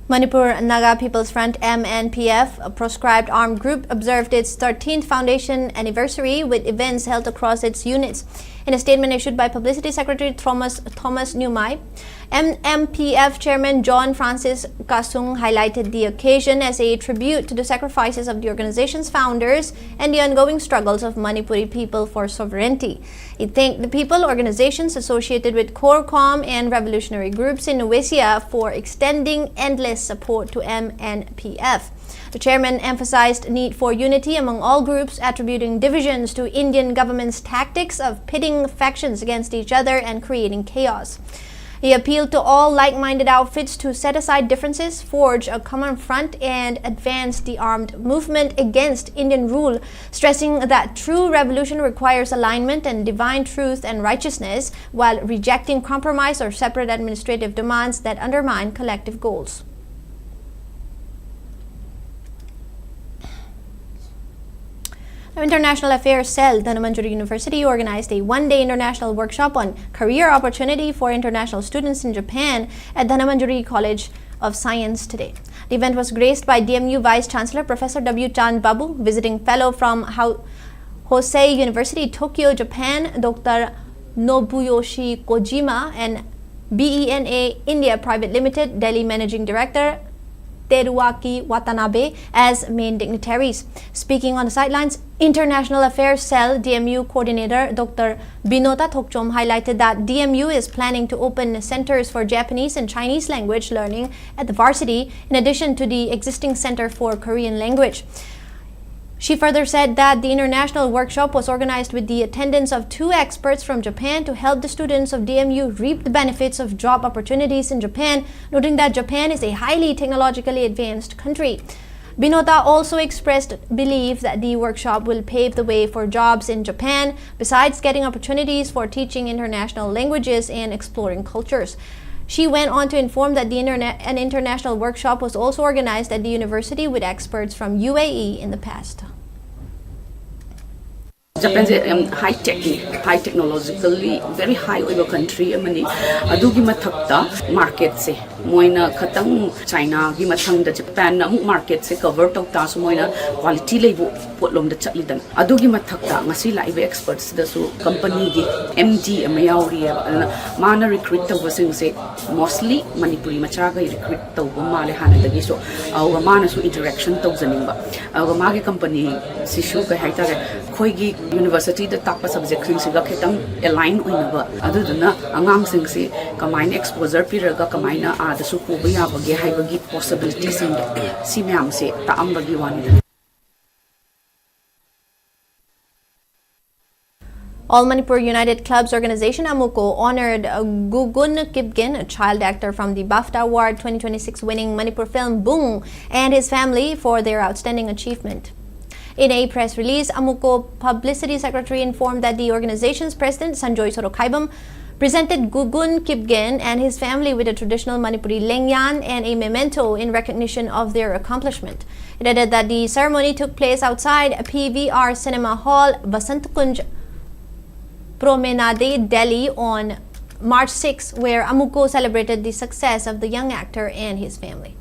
Manipur Naga People's Front, M N P F, a proscribed armed group, observed its thirteenth foundation anniversary with events held across its units. In a statement issued by Publicity Secretary Thomas, Thomas Newmai, M N P F Chairman John Francis Kasung highlighted the occasion as a tribute to the sacrifices of the organization's founders and the ongoing struggles of Manipuri people for sovereignty. He thanked the people, organizations associated with CORCOM and revolutionary groups in Nuesia for extending endless support to M N P F. The chairman emphasized need for unity among all groups, attributing divisions to Indian government's tactics of pitting factions against each other and creating chaos. He appealed to all like-minded outfits to set aside differences, forge a common front, and advance the armed movement against Indian rule, stressing that true revolution requires alignment and divine truth and righteousness, while rejecting compromise or separate administrative demands that undermine collective goals. Now, International Affairs Cell, Dhanamanjuri University, organized a one-day international workshop on career opportunity for international students in Japan at Dhanamanjuri College of Science today. The event was graced by D M U Vice Chancellor Professor W Chand Babu, visiting fellow from Ho- Hosei University, Tokyo, Japan, Doctor Nobuyoshi Kojima, and B E N A India Private Limited, Delhi Managing Director Teruaki Watanabe as main dignitaries. Speaking on the sidelines, International Affairs Cell D M U Coordinator Doctor Binota Thokchom highlighted that D M U is planning to open centers for Japanese and Chinese language learning at the varsity, in addition to the existing Center for Korean Language. She further said that the international workshop was organized with the attendance of two experts from Japan to help the students of D M U reap the benefits of job opportunities in Japan, noting that Japan is a highly technologically advanced country. Binota also expressed belief that the workshop will pave the way for jobs in Japan, besides getting opportunities for teaching international languages and exploring cultures. She went on to inform that the interna- an international workshop was also organized at the university with experts from U A E in the past. ꯖꯄꯥꯟꯁꯦ ꯌꯥꯝ ꯍꯥꯏ ꯇꯦꯛꯅꯤ, ꯍꯥꯏ ꯇꯦꯛꯅꯣꯂꯣꯖꯤꯀꯦꯜꯂꯤ very ꯍꯥꯏ ꯑꯣꯏꯕ country ꯑꯃꯅꯤ꯫ ꯑꯗꯨꯒꯤ ꯃꯊꯛꯇ ꯃꯥꯔꯀꯦꯠꯁꯦ ꯃꯣꯏꯅ ꯈꯇꯪ ꯆꯥꯏꯅꯥꯒꯤ ꯃꯊꯪꯗ ꯖꯄꯥꯟꯅ ꯑꯃꯨꯛ ꯃꯥꯔꯀꯦꯠꯁꯦ ꯀꯚꯔ ꯇꯧ ꯇꯥꯔꯁꯨ ꯃꯣꯏꯅ ꯀ꯭ꯋꯥꯂꯤꯇꯤ ꯂꯩꯕ ꯄꯣꯠꯂꯣꯝꯗ ꯆꯠꯂꯤꯗꯅ꯫ ꯑꯗꯨꯒꯤ ꯃꯊꯛꯇ ꯉꯁꯤ ꯂꯥꯛꯏꯕ ꯑꯦꯛꯁꯄꯔꯠꯁꯤꯗꯁꯨ ꯀꯝꯄꯅꯤꯒꯤ ꯑꯦꯝ ꯗꯤ ꯑꯃ ꯌꯥꯎꯔꯤꯑꯕ꯫ ꯑꯗꯨꯅ ꯃꯥꯅ ꯔꯤꯀ꯭ꯔꯨꯏꯠ ꯇꯧꯕꯁꯤꯡꯁꯦ ꯃꯣꯁꯂꯤ ꯃꯅꯤꯄꯨꯔꯤ ꯃꯆꯥꯈꯩ ꯔꯤꯀ꯭ꯔꯨꯏꯠ ꯇꯧꯕ ꯃꯥꯜꯂꯦ ꯍꯥꯟꯅꯗꯒꯤꯁꯨ꯫ ꯑꯗꯨꯒ ꯃꯥꯅꯁꯨ ꯏꯟꯇꯔꯦꯛꯁꯟ ꯇꯧꯖꯅꯤꯡꯕ, ꯑꯗꯨꯒ ꯃꯥꯒꯤ ꯀꯝꯄꯅꯤꯁꯤꯁꯨ ꯀꯩ ꯍꯥꯏꯇꯥꯔꯦ, ꯑꯩꯈꯣꯏꯒꯤ ꯌꯨꯅꯤꯚꯔꯁꯤꯇꯤꯗ ꯇꯥꯛꯄ ꯁꯕꯖꯦꯛꯁꯤꯡꯁꯤꯒ ꯈꯤꯇꯪ ꯑꯦꯂꯥꯏꯟ ꯑꯣꯏꯅꯕ, ꯑꯗꯨꯗꯨꯅ ꯑꯉꯥꯡꯁꯤꯡꯁꯤ ꯀꯃꯥꯏꯅ ꯑꯦꯛꯁꯄꯣꯖꯔ ꯄꯤꯔꯒ ꯀꯃꯥꯏꯅ ꯑꯥꯗꯁꯨ ꯄꯨꯕ ꯌꯥꯕꯒꯦ ꯍꯥꯏꯕꯒꯤ ꯄꯣꯁꯤꯕꯤꯂꯤꯇꯤꯁꯤꯡꯗꯣ, ꯁꯤ ꯃꯌꯥꯝꯁꯦ ꯇꯥꯛꯑꯝꯕꯒꯤ ꯋꯥꯅꯤꯗ꯫ All Manipur United Clubs organization, AMUCO, honored uh, Gugun Kipgen, a child actor from the BAFTA Award twenty twenty-six winning Manipur film Bung, and his family for their outstanding achievement. In a press release, AMUCO publicity secretary informed that the organization's president, Sanjoy Sorokhaibam, presented Gugun Kipgen and his family with a traditional Manipuri lengyan and a memento in recognition of their accomplishment. It added that the ceremony took place outside P V R Cinema Hall, Basant Kunj Promenade, Delhi, on March sixth, where AMUCO celebrated the success of the young actor and his family.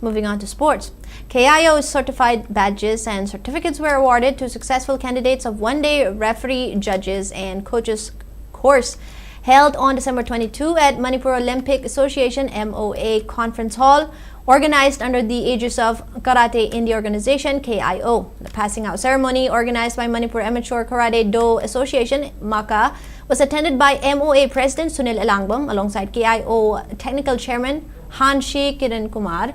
Moving on to sports. K I O certified badges and certificates were awarded to successful candidates of one-day referee, judges, and coaches course held on December twenty-two at Manipur Olympic Association, M O A, Conference Hall, organized under the aegis of Karate India Organization, K I O. The passing out ceremony, organized by Manipur Amateur Karate Do Association, MAKA, was attended by M O A President Sunil Elangbam alongside K I O Technical Chairman Hanshi Kiran Kumar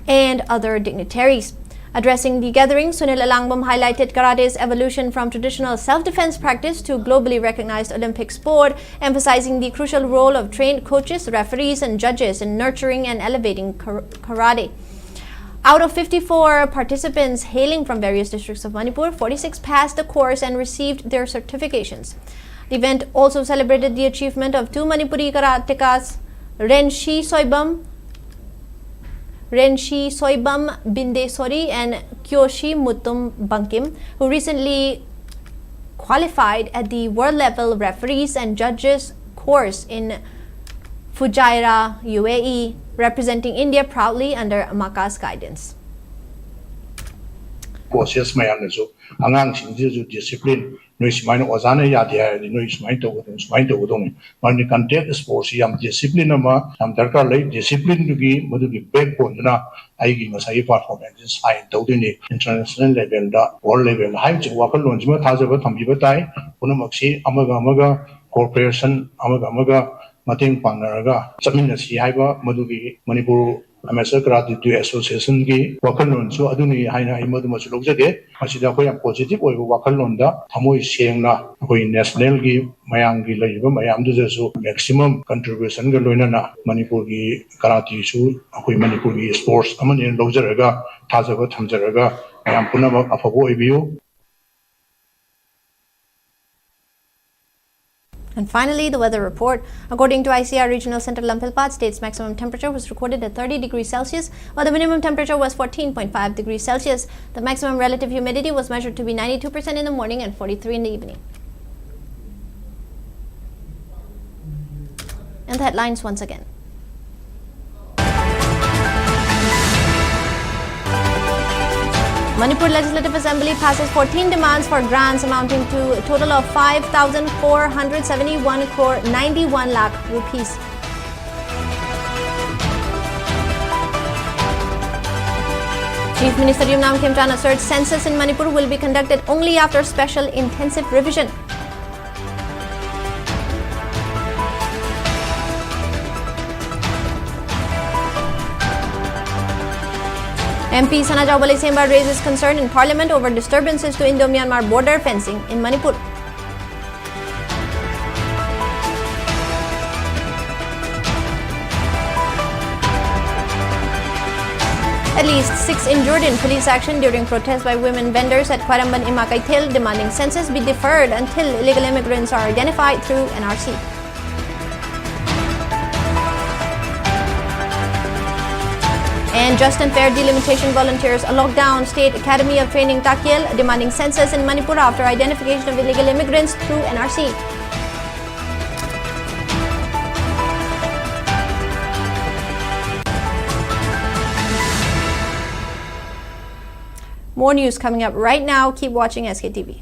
and other dignitaries. Addressing the gathering, Sunil Elangbam highlighted karate's evolution from traditional self-defense practice to globally recognized Olympic sport, emphasizing the crucial role of trained coaches, referees, and judges in nurturing and elevating kar- karate. Out of fifty-four participants hailing from various districts of Manipur, forty-six passed the course and received their certifications. The event also celebrated the achievement of two Manipuri karatekas, Renshi Soibam, Renshi Soibam Bindesori and Kyoshi Mutum Bankim, who recently qualified at the world level referees and judges course in Fujairah, U A E, representing India proudly under MAKA's guidance. ꯀꯣꯆꯦꯁ ꯃꯌꯥꯝꯅꯁꯨ ꯑꯉꯥꯡꯁꯤꯡꯁꯤꯗꯁꯨ discipline, ꯅꯣꯏ ꯁꯨꯃꯥꯏꯅ ꯑꯣꯖꯥꯅ ꯌꯥꯗꯦ ꯍꯥꯏꯔꯗꯤ ꯅꯣꯏ ꯁꯨꯃꯥꯏꯅ ꯇꯧꯒꯗꯧꯅꯤ, ꯁꯨꯃꯥꯏꯅ ꯇꯧꯒꯗꯧꯅꯤ꯫ ꯃꯔꯝꯗꯤ ꯀꯟꯇꯦꯛ ꯁ꯭ꯄꯣꯔꯠꯁꯤ ꯌꯥꯝ ꯗꯤꯁꯤꯄ꯭ꯂꯤꯟ ꯑꯃ ꯌꯥꯝ ꯗꯔꯀꯥꯔ ꯂꯩ꯫ ꯗꯤꯁꯤꯄ꯭ꯂꯤꯟꯗꯨꯒꯤ ꯃꯗꯨꯒꯤ ꯕꯦꯛꯕꯣꯟꯗꯨꯅ ꯑꯩꯒꯤ ꯉꯁꯥꯏꯒꯤ ꯄꯔꯐꯣꯔꯃꯦꯟꯁꯁꯤ ꯁꯥꯏꯟ ꯇꯧꯗꯣꯏꯅꯤ, ꯏꯟꯇꯔꯅꯦꯁꯅꯦꯜ ꯂꯦꯚꯦꯜꯗ, ꯋꯥꯔꯜ ꯂꯦꯚꯦꯜꯗ ꯍꯥꯏꯕꯁꯤ ꯋꯥꯈꯜꯂꯣꯟꯁꯤꯃ ꯊꯥꯖꯕ ꯊꯝꯕꯤꯕ ꯇꯥꯏ꯫ ꯄꯨꯝꯅꯃꯛꯁꯤ ꯑꯃꯒ ꯑꯃꯒ ꯀꯣꯑꯣꯄꯔꯦꯁꯟ, ꯑꯃꯒ ꯑꯃꯒ ꯃꯇꯦꯡ ꯄꯥꯡꯅꯔꯒ ꯆꯠꯃꯤꯟꯅꯁꯤ ꯍꯥꯏꯕ ꯃꯗꯨꯒꯤ ꯃꯅꯤꯄꯨꯔ ꯑꯦꯃꯦꯆꯔ ꯀꯔꯥꯇꯦ ꯗꯣ ꯑꯦꯁꯣꯁꯤꯌꯦꯁꯟꯒꯤ ꯋꯥꯈꯜꯂꯣꯟꯁꯨ ꯑꯗꯨꯅꯤ ꯍꯥꯏꯅ ꯑꯩ ꯃꯗꯨꯃꯁꯨ ꯂꯧꯖꯒꯦ꯫ ꯃꯁꯤꯗ ꯑꯩꯈꯣꯏ ꯌꯥꯝ ꯄꯣꯖꯤꯇꯤꯚ ꯑꯣꯏꯕ ꯋꯥꯈꯜꯂꯣꯟꯗ ꯊꯃꯣꯏ ꯁꯦꯡꯅ ꯑꯩꯈꯣꯏ ꯅꯦꯁꯅꯦꯜꯒꯤ ꯃꯌꯥꯝꯒꯤ ꯂꯩꯔꯤꯕ ꯃꯌꯥꯝꯗꯨꯗꯁꯨ ꯃꯦꯛꯁꯤꯃꯝ ꯀꯟꯇ꯭ꯔꯤꯕ꯭ꯌꯨꯁꯟꯒ ꯂꯣꯏꯅꯅ ꯃꯅꯤꯄꯨꯔꯒꯤ ꯀꯔꯥꯇꯤꯁꯨ ꯑꯩꯈꯣꯏ ꯃꯅꯤꯄꯨꯔꯒꯤ ꯁ꯭ꯄꯣꯔꯠꯁ ꯑꯃꯅꯦꯅ ꯂꯧꯖꯔꯒ ꯊꯥꯖꯕ ꯊꯝꯖꯔꯒ ꯃꯌꯥꯝ ꯄꯨꯝꯅꯃꯛ ꯑꯐꯕ ꯑꯣꯏꯕꯤꯌꯨ꯫ And finally, the weather report. According to I C R Regional Center Lamphel Path, state's maximum temperature was recorded at thirty degrees Celsius, while the minimum temperature was fourteen point five degrees Celsius. The maximum relative humidity was measured to be ninety-two percent in the morning and forty-three in the evening. And the headlines once again. Manipur Legislative Assembly passes fourteen demands for grants amounting to a total of five thousand four hundred seventy-one crore ninety-one lakh rupees. Chief Minister Yumnam Khemchand asserts census in Manipur will be conducted only after special intensive revision. M P Sanajaoba Leishemba raises concern in Parliament over disturbances to Indo-Myanmar border fencing in Manipur. At least six injured in police action during protest by women vendors at Khwairamband Ima Kaithel demanding census be deferred until illegal immigrants are identified through N R C. And Just and Fair Delimitation volunteers locked down State Academy of Training Takyel demanding census in Manipur after identification of illegal immigrants through N R C. More news coming up right now. Keep watching S K T V.